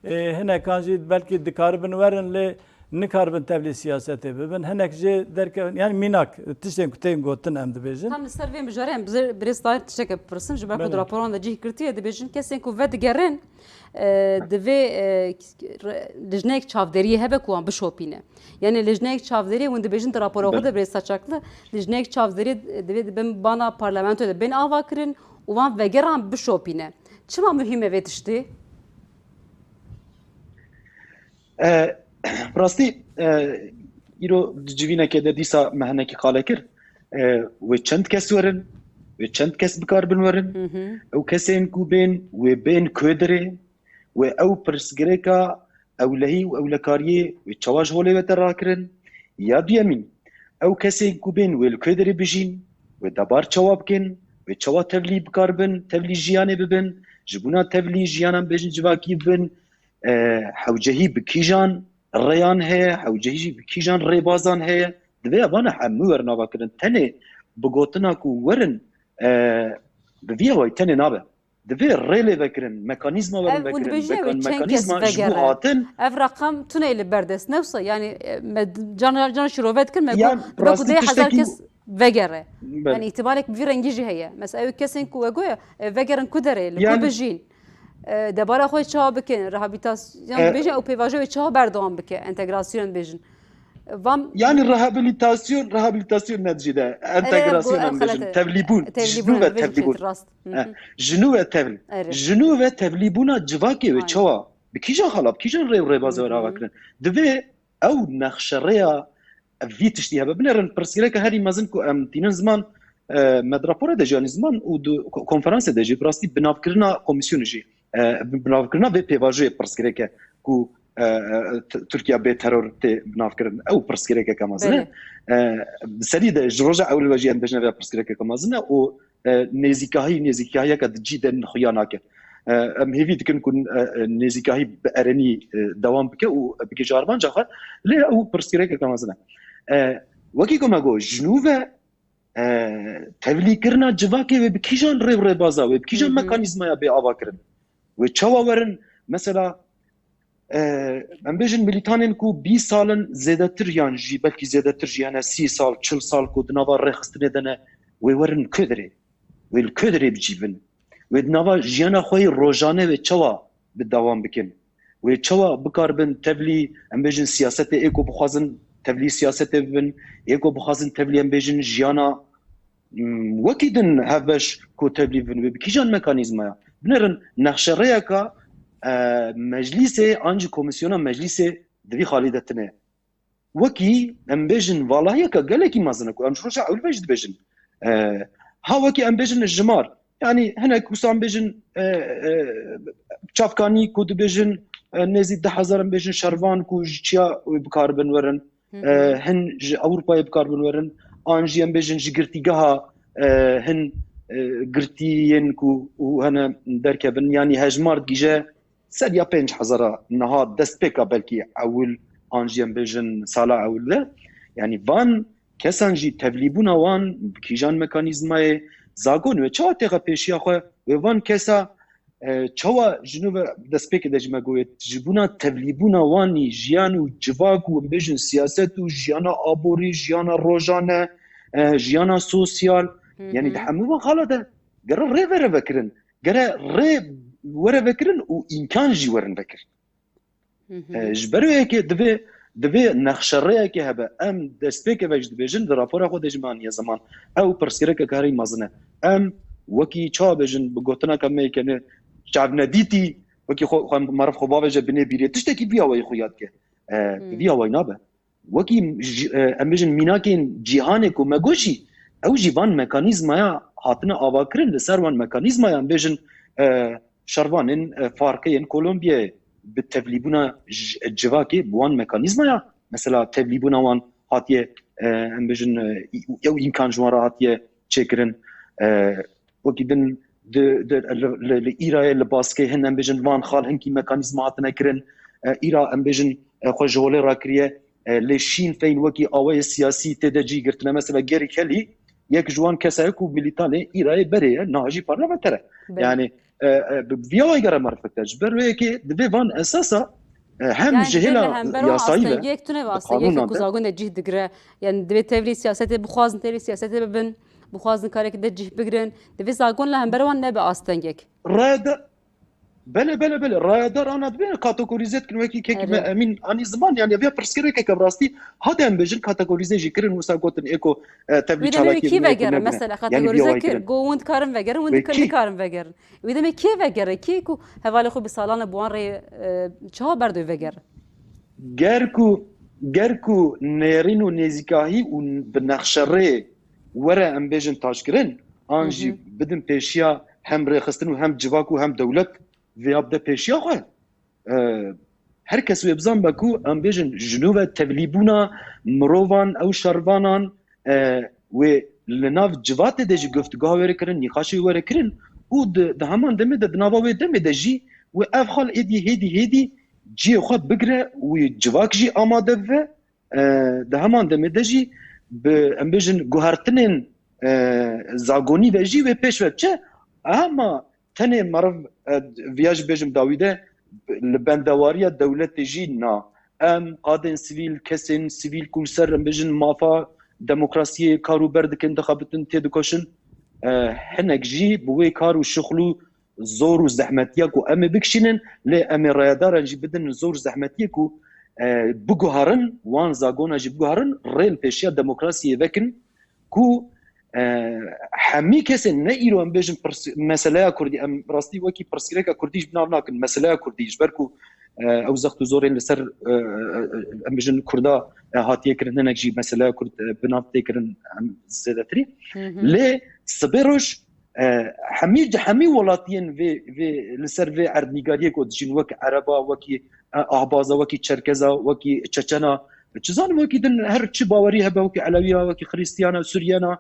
Ê hinekan jî belkî dikaribin werin, lê nikaribin tevlî siyasetê bibin. Hinek jê derkevin, yani mînak tiştên ku tên gotin em dibêjin. Tam li ser vê mijarê em bi-, birêz Tahir tişteke bipirsin. Ji ber ku Belê. di raporan de cih girtiye, dibêjin kesên ku vedigerin, e, divê, e, re-, lijneyek çavderiyê hebe ku wan bişopîne. Yani lijneyek çavderiyê hûn dibêjin di rapora xwe Belê. de birêz Saçaklı, lijneyek çavderiyê divê dibin bana parlamentoyê de bên ava kirin û wan vegeran bişopîne. Çima muhîm e vê tiştê? E, bi rastî, e, îro di civînekê de dîsa me hinekî qale kir. E, wê çend kes werin, wê çend kes bikaribin werin. Hı hı. Ew kesên ku bên, wê bên koderê, wê ew pirsgirêka ewlehî û ewlekariyê wê çawa ji holê ve te rakirin. Ya duyemîn, ew kesên ku bên wê li koderê bijîn, wê debar çawa bikin, wê çawa tevlî bikaribin, tevlî jiyanê bibin, ji bona tevlî jiyanan bêjin civakî bibin, e, hewcehî bi kîjan rêyan heye, hewcehî jî bi kîjan rêbazan heye, divê evana hemû werin avakirin. Tenê bi gotina ku werin, e, bi vî awayî tenê nabe. Divê rê lê vekirin, mekanîzma werin Ev hûn vekirin, dibêjin ew mekan-, çend kes mekanîzma ji bo vegere? hatin. Ev reqam tune li ber dest ne wisa? Yani, e, me cana, cana şîrove dikin, me Yan got, bi rastî deh hezar tiştekî kes vegere. Belê. Yani, îhtimalek bi vî rengî jî heye. Mesela, ew kesên ku we goya, e, vegerin ku derê, li ku Yani bijîn? E, debara xwe çawa bikin? Rehabilitasyon E, dibêjin, ew pêvajoyê çawa berdewam bike? Entegrasyon dibêjin. Van Yani rehabilitasyon, rehabilitasyon ne dijî de. Erê, bu Entegrasyon em bêjin. xelete. Tevlîbûn. Tevlîbûn, Ji nû ve dibêjin tevlîbûn. Rast. Hı Eh, hı. Ji nû ve tevlî. Erê. Ji nû ve tevlîbûna civakê wê Aynen. çawa? Bi kîjan xala, bi kîjan rê û rêbazê Hı were hı. ava kirin? Divê ew nexşerêya vî tiştî hebe. Binêrin pirsgirêka herî mezin ku em tînin ziman, e, me di rapora de jî anî ziman û di ko-, konferansê de jî bi rastî binavkirina komîsyonê jî, e, bi-, binavkirina vê pêvajoyê pirsgirêk e ku, e, e, T-, Tirkiye bê teror tê binavkirin. Ew pirsgirêkeke mezin e. Belê. E, bi serî de ji roja ewil ve jî em bêjine vê pirsgirêkeke mezin e û e, nêzîkahî, nêzîkahiyeke di cî de xuya nake. E, em hêvî dikin ku, e, e, nêzîkahî bi erenî, e, dewam bike û bigihîje armanca xwe, lê ew pirsgirêkeke mezin e. E, wekî ku me got, ji nû ve, e, tevlîkirina civakê wê bi kîjan rê û rêbaza, wê bi kîjan Hı hı. mekanîzmaya bê avakirin? Wê çawa werin? Mesela, e, em bêjin milîtanên ku bîst sal in zêdetir yan jî belkî zêdetir jî hene sî sal, çil sal ku di nava rêxistinê de ne, wê werin koderê. Wê li koderê bicîvin. Wê di nava jiyana xwe yê rojane wê çawa bi dewam bikin? Wê çawa bikaribin tevlî, em bêjin siyasetê ê ku bixwazin tevlî siyasetê bibin, ê ku bixwazin tevlî em bêjin jiyana Hmm, wekî din hevbeş ku tevlî bin wê bi kîjan mekanîzmaya? Binêrin nexşerêyeka, e, meclîsê an jî komîsyona meclîsê di vî xalî de tune. wekî em bêjin valahiyeke gelekî mezin e ku em ji roja ewil ve jî dibêjin. E, ha wekî em bêjin jimar, yanî hinek wisa em bêjin, e, e, çavkanî ku dibêjin, e, nêzî du hezar em bêjin şervan ku ji çiya wê bikaribin werin, e, hin ji Ewropayê bikaribin werin, an jî em bêjin ji girtîgeha, e, hin, e, girtiyên ku û hene derkevin, yanî hejmar digihîje ser ya pênc hezara niha destpêka belkî ewil an jî em bêjin sala ewil de. Yanî van kesan jî tevlîbûna wan bi kîjan mekanîzmayê zagon wê çawa têxe pêşiya xwe wê van kesa, e, çawa ji nû ve destpêkê de jî me goyê ji bûna tevlîbûna wan î jiyan û civak û em bêjin siyaset û jiyana aborî, jiyana rojane, e, jiyana sosyal, yanî di hemû van xala de gere rê vere vekirin. Gere rê were vekirin û îmkan jî werin vekirin. E, ji ber wê yekê divê, divê nexşerêyekê hebe. Em destpêkê ve jî dibêjin, di rapora xwe de jî me aniye ziman. Ew pirsgirêkeke herî mezin e. Em wekî çawa bêjin, bi gotineke me yekene çavnedîtî, wekî xwe, xwe meriv xwe bavêje binê bîrê. Tiştekî vî awayî xwe yad ke. E, bi vî awayî nabe. Wekî ji, e, em bêjin mînakên cîhanê ku me got jî, ew jî van mekanîzmaya hatine avakirin, li ser wan mekanîzmaya em bêjin, e, şervanên, e, farqê yên Kolombiyayê bi tevlîbûna ji, civakê bi wan mekanîzmaya, mesela tevlîbûna wan hatiye, e, em bêjin, e, ew îmkan ji wan re hatiye çêkirin. E, wekî din di, di, li, li, li Îrayê, li Baskê hin em bêjin van xal hinkî mekanîzma hatine kirin. E, Îra em bêjin, e, xwe ji holê rakiriye. E, lê Şîn Feyn wekî awayê siyasî tê de cî girtine. Mesela Gerî Kelî yek ji wan kesa ye ku milîtanê Îrayê berê ye, niha jî parlamenter e. Belê. Yani, e, e, bi vî awayî gere marifet e. Ji ber wê yekê divê van esasa, e, hem Yani ji divê hêla me hember wan yasayî ve, astengiyek tune ve, bi astengiyek qanûnan ku de. Zagon de cih digire. Yani divê tevlî siyasetê bixwazin, tevlî siyasetê bibin, bixwazin karekî de cih bigrin. Divê zagon li hember wan nebe astengek. Raya de, belê, belê, belê. Rayadar ana dibê kategorîze dikin wekî kekî me Erê. Emîn anî ziman, yani vê pirsgirêkeke bi rastî hade em bêjin kategorîze jî kirin, wisa gotin êko, e, tevlî Wî demê wî çalakî kî bin, êko vegere? Nebine. Mesela Yani kategorîze vî awayî kir, kirin. Go hûn dikarin vegerin, hûn Wê dikin kî? Dikarin vegerin. Wî demê kê vegere? Kê ku hevalê xwe bi salan e bi wan rê, e, çawa berdoy vegere? Ger ku, ger ku nêrîn û nêzîkahî û bi nexşerê were em bêjin taşkirin, an Hı jî hı. bidin pêşiya hem rêxistin û hem civak û hem dewlet vêya bide pêşiya xwe. E, her kes wê bizanbe ku em bêjin ji nû ve tevlîbûna mirovan, ew şervanan, e, wê li nav civatê de jî guftiguha were kirin, nîqaşê were kirin û di, di heman demê de, di nava wê demê de jî wê ev xal êdî hêdî hêdî cihê xwe bigire û civak jî amade bibe. E, di heman demê de jî bi, em bêjin, guhertinên, e, zagonî ve jî wê pêş ve biçe. Hema tenê meriv, e, viya jî bêjim dawî de, li bendewariya dewletê jî na. Em qadên sivîl, kesên sivîl ku li ser, em bêjin, mafa demokrasiyê kar û ber dikin, dixebitin, têdikoşin. E, hinek jî bi wê kar û şixul û zor û zehmetiya ku em ê bikişînin, lê em ê rayedaran jî bidin zor û zehmetiyê ku, e, biguherin, wan zagona jî biguherin, rê li pêşiya demokrasiyê vekin ku, e, hemî kesên ne îro em bêjin pirs-, meseleya Kurdî, em rastî wekî pirsgirêka Kurdî ji nav nakin, meseleya Kurdî, ji ber ku, e, ew zext û zorên li ser, e, e, e, em bêjin Kurda, e, hatiye kirin, hinek jî meseleya Kurd, e, bi nav tê kirin, em zêdetirî. Hı hı. Lê sibê roj, e, hemî, hemî welatiyên vê, vê, li ser vê erdnîgariyê ku dijîn, wek Ereba, wekî, e, Ahbaza, wekî Çerkeza, wekî Çeçena, çi zanim wekî din her çi bawerî hebe, wekî Elewiya, wekî Xrîstiyana, Suriyana,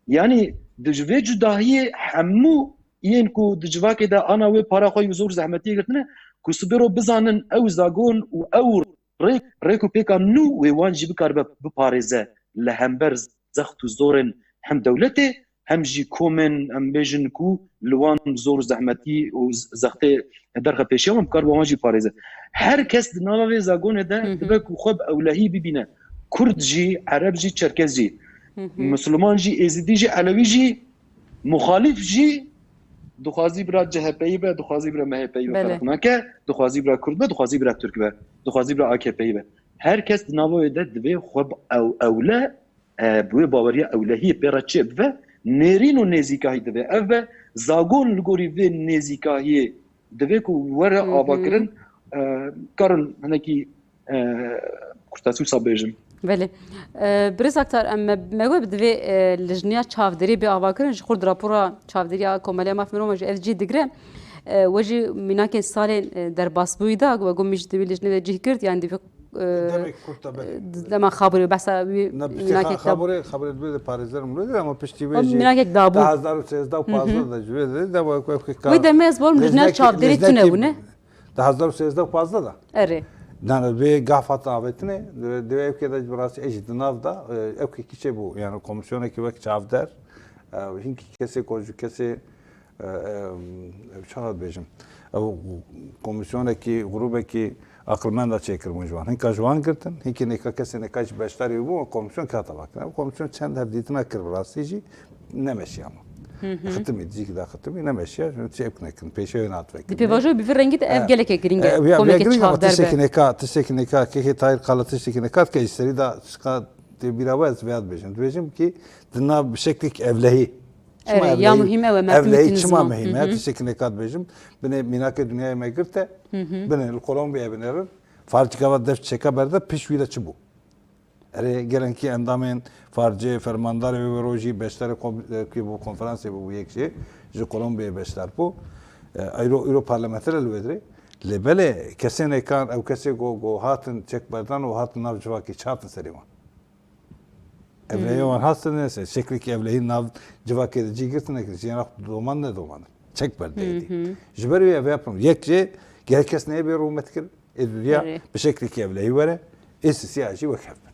yanî di ji vê cudahiyê hemû yên ku di civakê de ana wê para xwe yû zor zehmetiyê girtine, ku sibê ro bizanin ew zagon û ew rêk, rêk û pêka nû wê wan jî bikaribe biparêze li hember zext û zorên hem dewletê, hem jî komên, em bêjin, ku li wan zor û zehmetî û z-, zextê derxe pêşiya wan, bikaribe wan jî parêze. Her kes di nava vê zagonê de Hı hı. dibe ku xwe bi ewlehî bibîne. Kurd jî, Ereb jî, Çerkez jî, Hı hı. Misliman jî, Êzidî jî, Elewî jî, muxalîf jî, dixwazî bira C H P'yî be, dixwazî bira M H P'yî be, Belê. Ferq nake, dixwazî bira Kurd be, dixwazî bira Tirk be, dixwazî bira A K P'yî be. Her kes di nava wê de divê xwe bi ew-, ewle, e, bi wê baweriya ewlehiyê pê re çê bibe, nêrîn û nêzîkahî divê ev be, zagon li gorî vê nêzîkahiyê divê ku were Hı hı. avakirin, e, karin hinekî, e, kurtasî wisa bêjim. Belê. E, Birêz Aktar, em me, me got bi divê, e, lijniya çavdêrî bê avakirin, ji xurt rapora çavdêriya Komeleya Mafê Mirovan jî ev cî digire. E, we jî mînakên salên, e, derbasbûyî da, we got min jî di wî lijnê de cih girt, yani di vî, e, Demek kurt da, belê. Dema xaborê behsa wî Ne, piştî mînakek da. Xaborê, xaborê dibê de parêzer min wê ama piştî wê O jî mînakek dabû. Di hezar û sêzdeh û pazdeh de ji wê de, de we, we, we, Wê demê ez borim lijneya çavdêrî tune bûne. Di hezar û sêzdeh û pazdeh de. Erê. Nane, vê gaf hatin avêtinê, divê, divê ev kê de bi rastî ê jî di nav de, e, ev kekî çê bû, yani komîsyonekî wek çavder, e, hinkî kesê ku ji kesê, e, e, çawa dibêjim, ew komîsyonekî, grûbekî aqilmenda çêkiribûn ji wan. Hinka ji wan girtin, hinkî nêka kesê nêka jî beşdarî bû, komîsyon kata vakirin. Ev komîsyon çend hevdîtina kir bi rastî jî, nemeşiya me. Xitimî, dijîkî da xitimî, nemeşiya, çi ep nekin, pêşe wê nat vekin. Di pêvajoyê bi vî rengî de ev gelekê giring e, komekê çavder be. Tiştekî neka, tiştekî neka, kekê Tahir Qala tiştekî neka, ke ji serî da şika tê bîra we ez vêya dibêjim. Dibêjim ki di nav bi şeklek evlehî. Çima evlehî? Ya muhîm ew e, me evlehî çima muhîm e? Tiştekî neka dibêjim. Binê mînakê dinyayê me girt e. Binê li Kolombiyayê binêrin. Farcîka ve def çeka berde, piş wî de çi bû? Erê, gelenkî endamên farcê, fermandarê wê rojî beşdarê kom-, e, kê bû, konferansê bû, yek jê ji Kolombiyayê beşdar bû. E, îro, îro parlamenter e li wê dirê. Lê belê kesên êkan, ew kesê go, go hatin çekberdan û hatin nav civakê, çi hatin serê wan? Evlehiyê wan hatin neyse, şeklekî evlehî nav civakê de cî girtine, jiyana doman ne doman. Çek berdeyê dî. Ji ber wê ev yapin. Yek jê gerek kes neyê bê rûmet kirin. Ê dudiya bi şeklekî evlehî were, ê sisiya jî wek hev bin.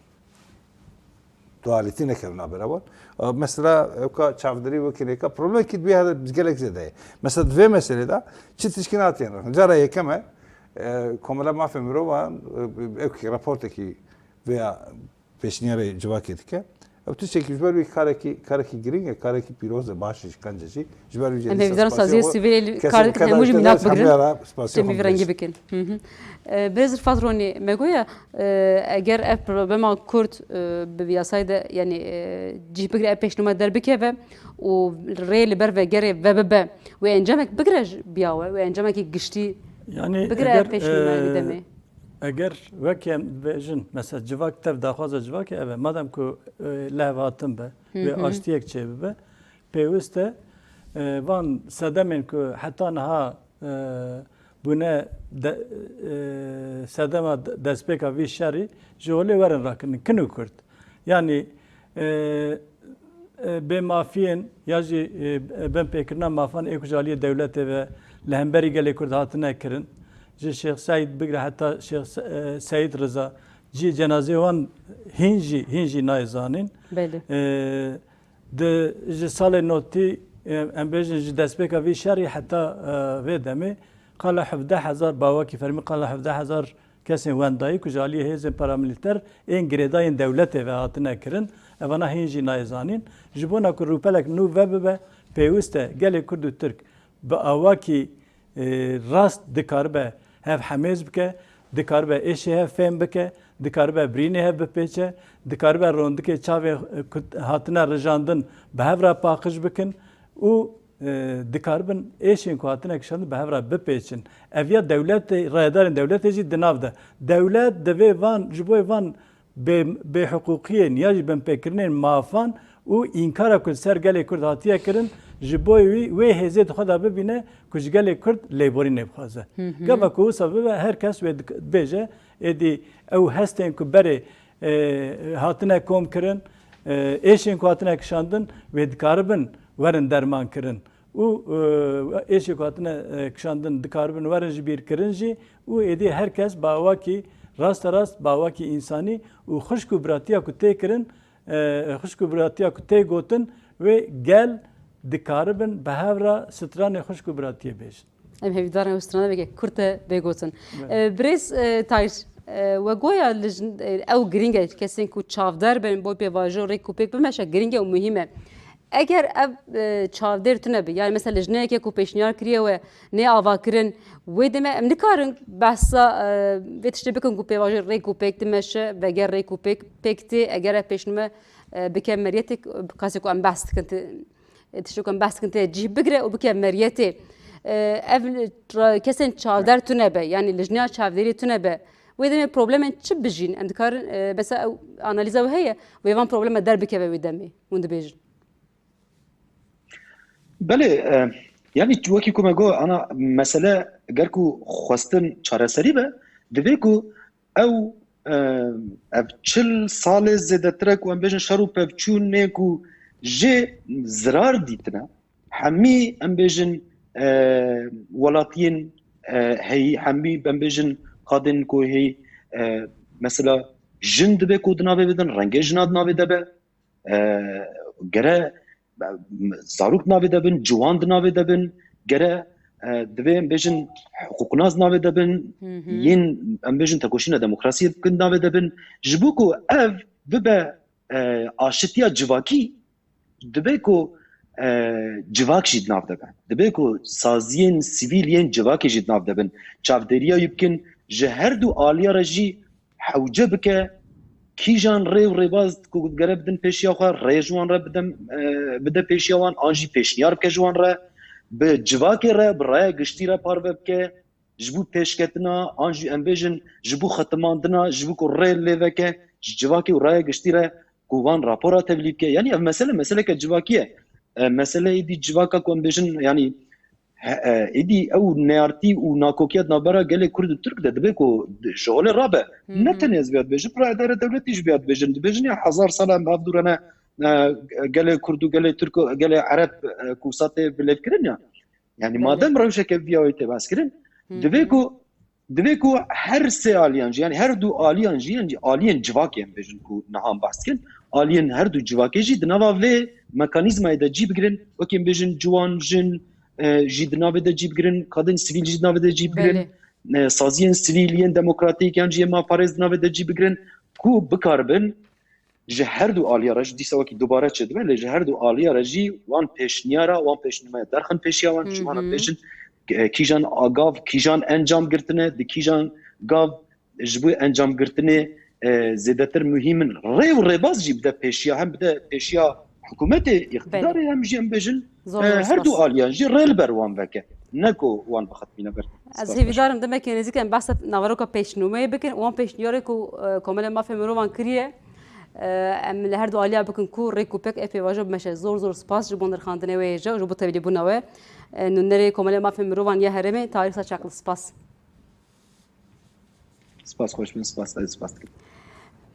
Dualîtî nekevin navbera wan. E, mesela, ewka çavdirî wekî nêka problemekî dibî hede gelek zêde ye. Mesela, di vê meselê de çi tişkî natiyen rexin. Cara yekem e, e, Komela Mafê Mirovan, e, ewkî raportekî veya pêşniyarê civakê dike. Ew tiştekî ji ber wî karekî, karekî girîng e, karekî pîroz e, baş e, ji qenc e jî. Ji ber wî jî Em hêvîdaran saziyê sivîlê li kar dikin, hemû jî mînak bigirin. Têmî rengî bikin. Hı hı. E, Birêz Rifat Ronî, me goya, e, eger ev problema Kurd, e, bi vî yasayê de, yani, e, cih bigire, ev pêşnûme derbikeve û rê li ber vegerê ve bibe, wê encamek bigire ji biya we, wê encamekî giştî Yani bigire ev eger, pêşnûme e, wî demê. Eger wek em dibêjin, mesela civak tev daxwaza civakê ev e, madem ku, e, lehevhatin be, Hı wê hı. aştiyek çêbibe, pêwist e, e, van sedemên ku heta niha, e, bûne de, e, sedema de-, destpêka vî şerî ji holê werin rakirin, kin û kurd. Yani, e, e, bêmafiyên ya jî, e, binpêkirina mafan ê ku ji aliyê dewletê ve li hemberî gelê Kurd hatine kirin, ji Şêx Seîd bigire heta Şêx Se-, e, Seîd Riza, cihê cenazeyê wan hîn jî, hîn jî nayê zanîn. Belê. E, di, ji salê notî, e, em bêjin ji destpêka vî şerî heta, e, vê demê qala hevdeh hezar, bawakî fermî qala hevdeh hezar kesên wendayî ku ji aliyê hêzên paramilîter ên girêdayên dewletê ve hatine kirin, evana hîn jî nayê zanîn. Ji bona ku rûpelek nû vebibe, pêwist e gelê Kurd û Tirk bi awakî, e, rast dikaribe hev hemêz bike, dikaribe êşê hev fêm bike, dikaribe birînê hev bipêçe, dikaribe rondikê çavê, e, ku hatine rijandin bi hev re paqij bikin û e, dikaribin êşên ku hatine kişandin bi hev re bipêçin. Ev ya dewletê, rayedarên dewletê jî di nav de. Dewlet divê van, ji bo van bê, bêhiqûqiyên ya jî binpêkirinên mafan û înkara ku li ser gelê Kurd hatiye kirin, ji bo wî wê hêzê di xwe de bibîne ku ji gelê Kurd lêborînê bixwaze. Hı hı. Gava ku wisa bibe, her kes wê dik-, bêje, êdî ew hestên ku berê e, hatine kom kirin, e, êşên ku hatine kişandin, wê dikaribin werin derman kirin. Û, e, êşê ku hatine, e, kişandin dikaribin werin ji bîr kirin jî û êdî her kes bi awakî rasterast, bi awakî însanî û xwişk û biratiya ku tê kirin, e, xwişk û biratiya ku tê gotin, wê gel dikaribin bi hev re stranê xwişk û biratiyê bêjin. Em hêvîdar in ew stranaveke kurt e bê gotin. Evet. E, birêz, e, Tahîr, e, we goya li jin-, e, ew girîng e, kesên ku çavdar bin bo pêvajo rêk û pêk bimeşe, girîng e û muhîm e. Eger ev, e, çavdêr tune be, yani mesela lijneyeke ku pêşniyar kiriye we nê avakirin, wê demê em nikarin behsa, e, vê tiştê bikin ku pêvajo rêk û pêk dimeşe, veger rêk û pêk, pêk tê, eger ev pêşnûme, e, bike meriyetê, kasê ku em behs dikin, ti-, e, tiştê ku em behs dikin tê cih bigire û bike meriyetê. E, ev ra-, kesên çavdar tune be, yani lijneya çavdêrî tune be, Wê demê problemên çi bijîn? Em dikarin, e, mesela ew analîza wê heye, wê van probleme derbikeve wê demê, hûn dibêjin. Belê, e, yanî wekî ku me got, ana mesele ger ku xwestin çareserî be, divê ku ew, e, ev çil salê zêdetir e ku em bêjin şer û pevçûnê ku jê zirar dîtine, hemî em bêjin, e, welatiyên, e, heyî, hemî em bêjin qadên ku heyî, e, mesela jin divê ku di navê bidin, rengê jina di navê de be, e, gere, e, zarok di navê de bin, ciwan di navê de bin, gere, e, divê em bêjin hiqûqnas di navê de bin, Hı hı. yên em bêjin tekoşîna demokrasiyê di navê de bin. Ji bo ku ev bibe, e, aşitiya civakî, dibe ku, e, civak jî di nav de be. Dibe ku saziyên sivîl yên civakê jî di nav de bin. Çavdêriya wî bikin, ji her du aliya re jî hewce bike, kîjan rê û rêbaz ku digere bidin pêşiya xwe, rê ji wan re bide, e, bide pêşiya wan, an jî pêşniyar bike ji wan re, bi civakê re, bi raya giştî re parve bike, ji bo pêşketina, an jî em bêjin ji bo xetimandina, ji bo ku rê lê veke, ji civakê û raya giştî re ku van rapora tevlî bike. Yanî ev mesele, meseleke civakî ye. E, mesele êdî civaka ku em bêjin, yanî, he, e, êdî ew neyartî û nakokiya di navbera gelê Kurd û Tirk de dibe ku di-, ji holê rabe. Hı hı. Ne tenê ez vêya dibêjim, rayedara dewletî jî vêya dibêjin. Dibêjin ya hezar sal em hevdû re ne, e, gelê Kurd û gelê Tirk û gelê Ereb, e, ku wisa tê bilêvkirin ya. Yani Belê. madem rewşeke viya wê tê behs kirin, Hı hı. divê ku, divê ku her sê aliyan jî, yani her du aliyan jî, yani aliyên civakê em bêjin ku niha em behs dikin, aliyên her du civakê jî di nava vê mekanîzmayê de cî bigirin, wekî em bêjin ciwan, jin, e, jî di navê de cî bigirin, kadên sivîl jî di navê de cî bigirin, Belê. e, saziyên sivîl yên demokratîk yan jî yên maparêz di navê de cî bigirin, ku bikaribin ji her du aliya re, ji dîsa wekî dubare çêdibe, lê ji her du aliya re jî wan pêşniyara, wan pêşnûmeya derxin pêşiya wan, ji wan re Hı hı. bêjin, e, kîjan agav, kîjan encam girtine, di kîjan gav ji bo encamgirtinê, e, zêdetir muhîm in. Rê û rêbaz jî bide pêşiya, hem bide pêşiya hikûmetê, îqtidarê, Belê. hem jî em bêjin, Zor, e, zor her du spas. aliyan jî rê li ber wan veke. Ne ku wan bixetmîne ber. Ez Spas, baş. hêvîdar im demekê nêzîk em behsa naveroka pêşnûmeyê bikin. Wan pêşniyarê ku, e, Komelê Mafê Mirovan kiriye, e, em li her du aliya bikin ku rêk û pêk ê pêvajo bimeşe. Zor zor spas ji bo nirxandinê wê hêja û ji bo tevlîbûna we. E, nûnerê Komelê Mafê Mirovan ya herêmê, Tarîk Saçaklı, spas. Spas, xweş bin, spas, ez spas dikim.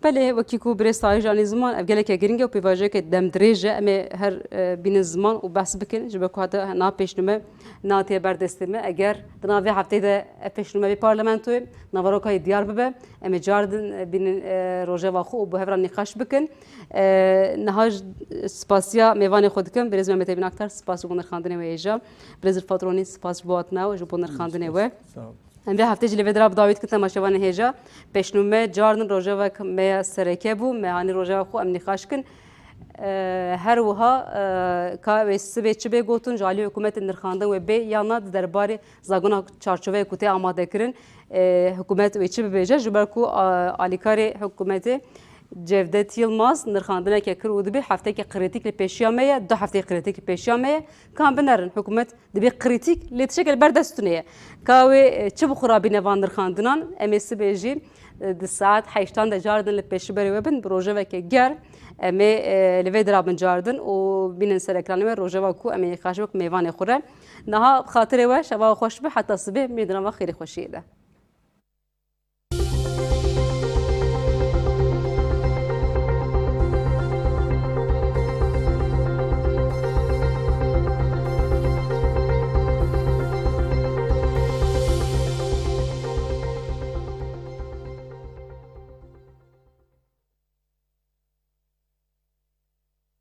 Belê, wekî ku birêz Tahir Canî ziman, ev geleke giring e û pêvajoyeke demdirêj e. Em ê her, e, bînin ziman û behs bikin, ji ber ku heta niha pêşnûme natiye ber destê me. Eger di nav vê hefteyê de ev pêşnûme bê parlamentoyê, naveroka yê diyar bibe, em ê cardin, e, bînin, e, rojeva xwe û bi hev re nîqaş bikin. E, niha j-, spasiya mêvanê xwe dikim, birêz Mehmet Emîn Aktar, spas ji bo nirxandinê wê hêja. Birêz Rifat Ronî, spas ji bo hatina we, ji bo nirxandinê we. Sağ ol. Em vê heftê jî li vê dira bi dawî dikin temaşevanên hêja. Pêşnûme cardin rojevek me ya sereke bû, me hanî rojeva xwe em nîqaş kin. E, her wiha, e, ka wê sibê çi bê gotin, ji alî hikûmetê nirxandin wê bê yan na di derbarê zagona çarçoveyê ku tê amade kirin, e, hikûmet wê çi bibêje, ji ber ku, a, alîkarê hikûmetê Cevdet Yilmaz nirxandineke kir û dibê hefteke krîtîk li pêşiya me ye, du hefteyê krîtîk li pêşiya me ye. Ka em binerin, hikûmet dibê krîtîk, lê tiştekê li ber dest tune ye. Ka wê, e, çi bi xwe re bîne van nirxandinan, em ê sibê jî, e, di saet heştan de cardin li pêşiberê we bin, bi rojeveke germ, em ê, e, li vê dira bin cardin û bînin ser ekranê we rojeva ku em ê nîqaş wek mêvanê xwe re. Niha bi xatirê we, şeva we xweş be, heta sibê, mê di nava xêrê xweşiyê de.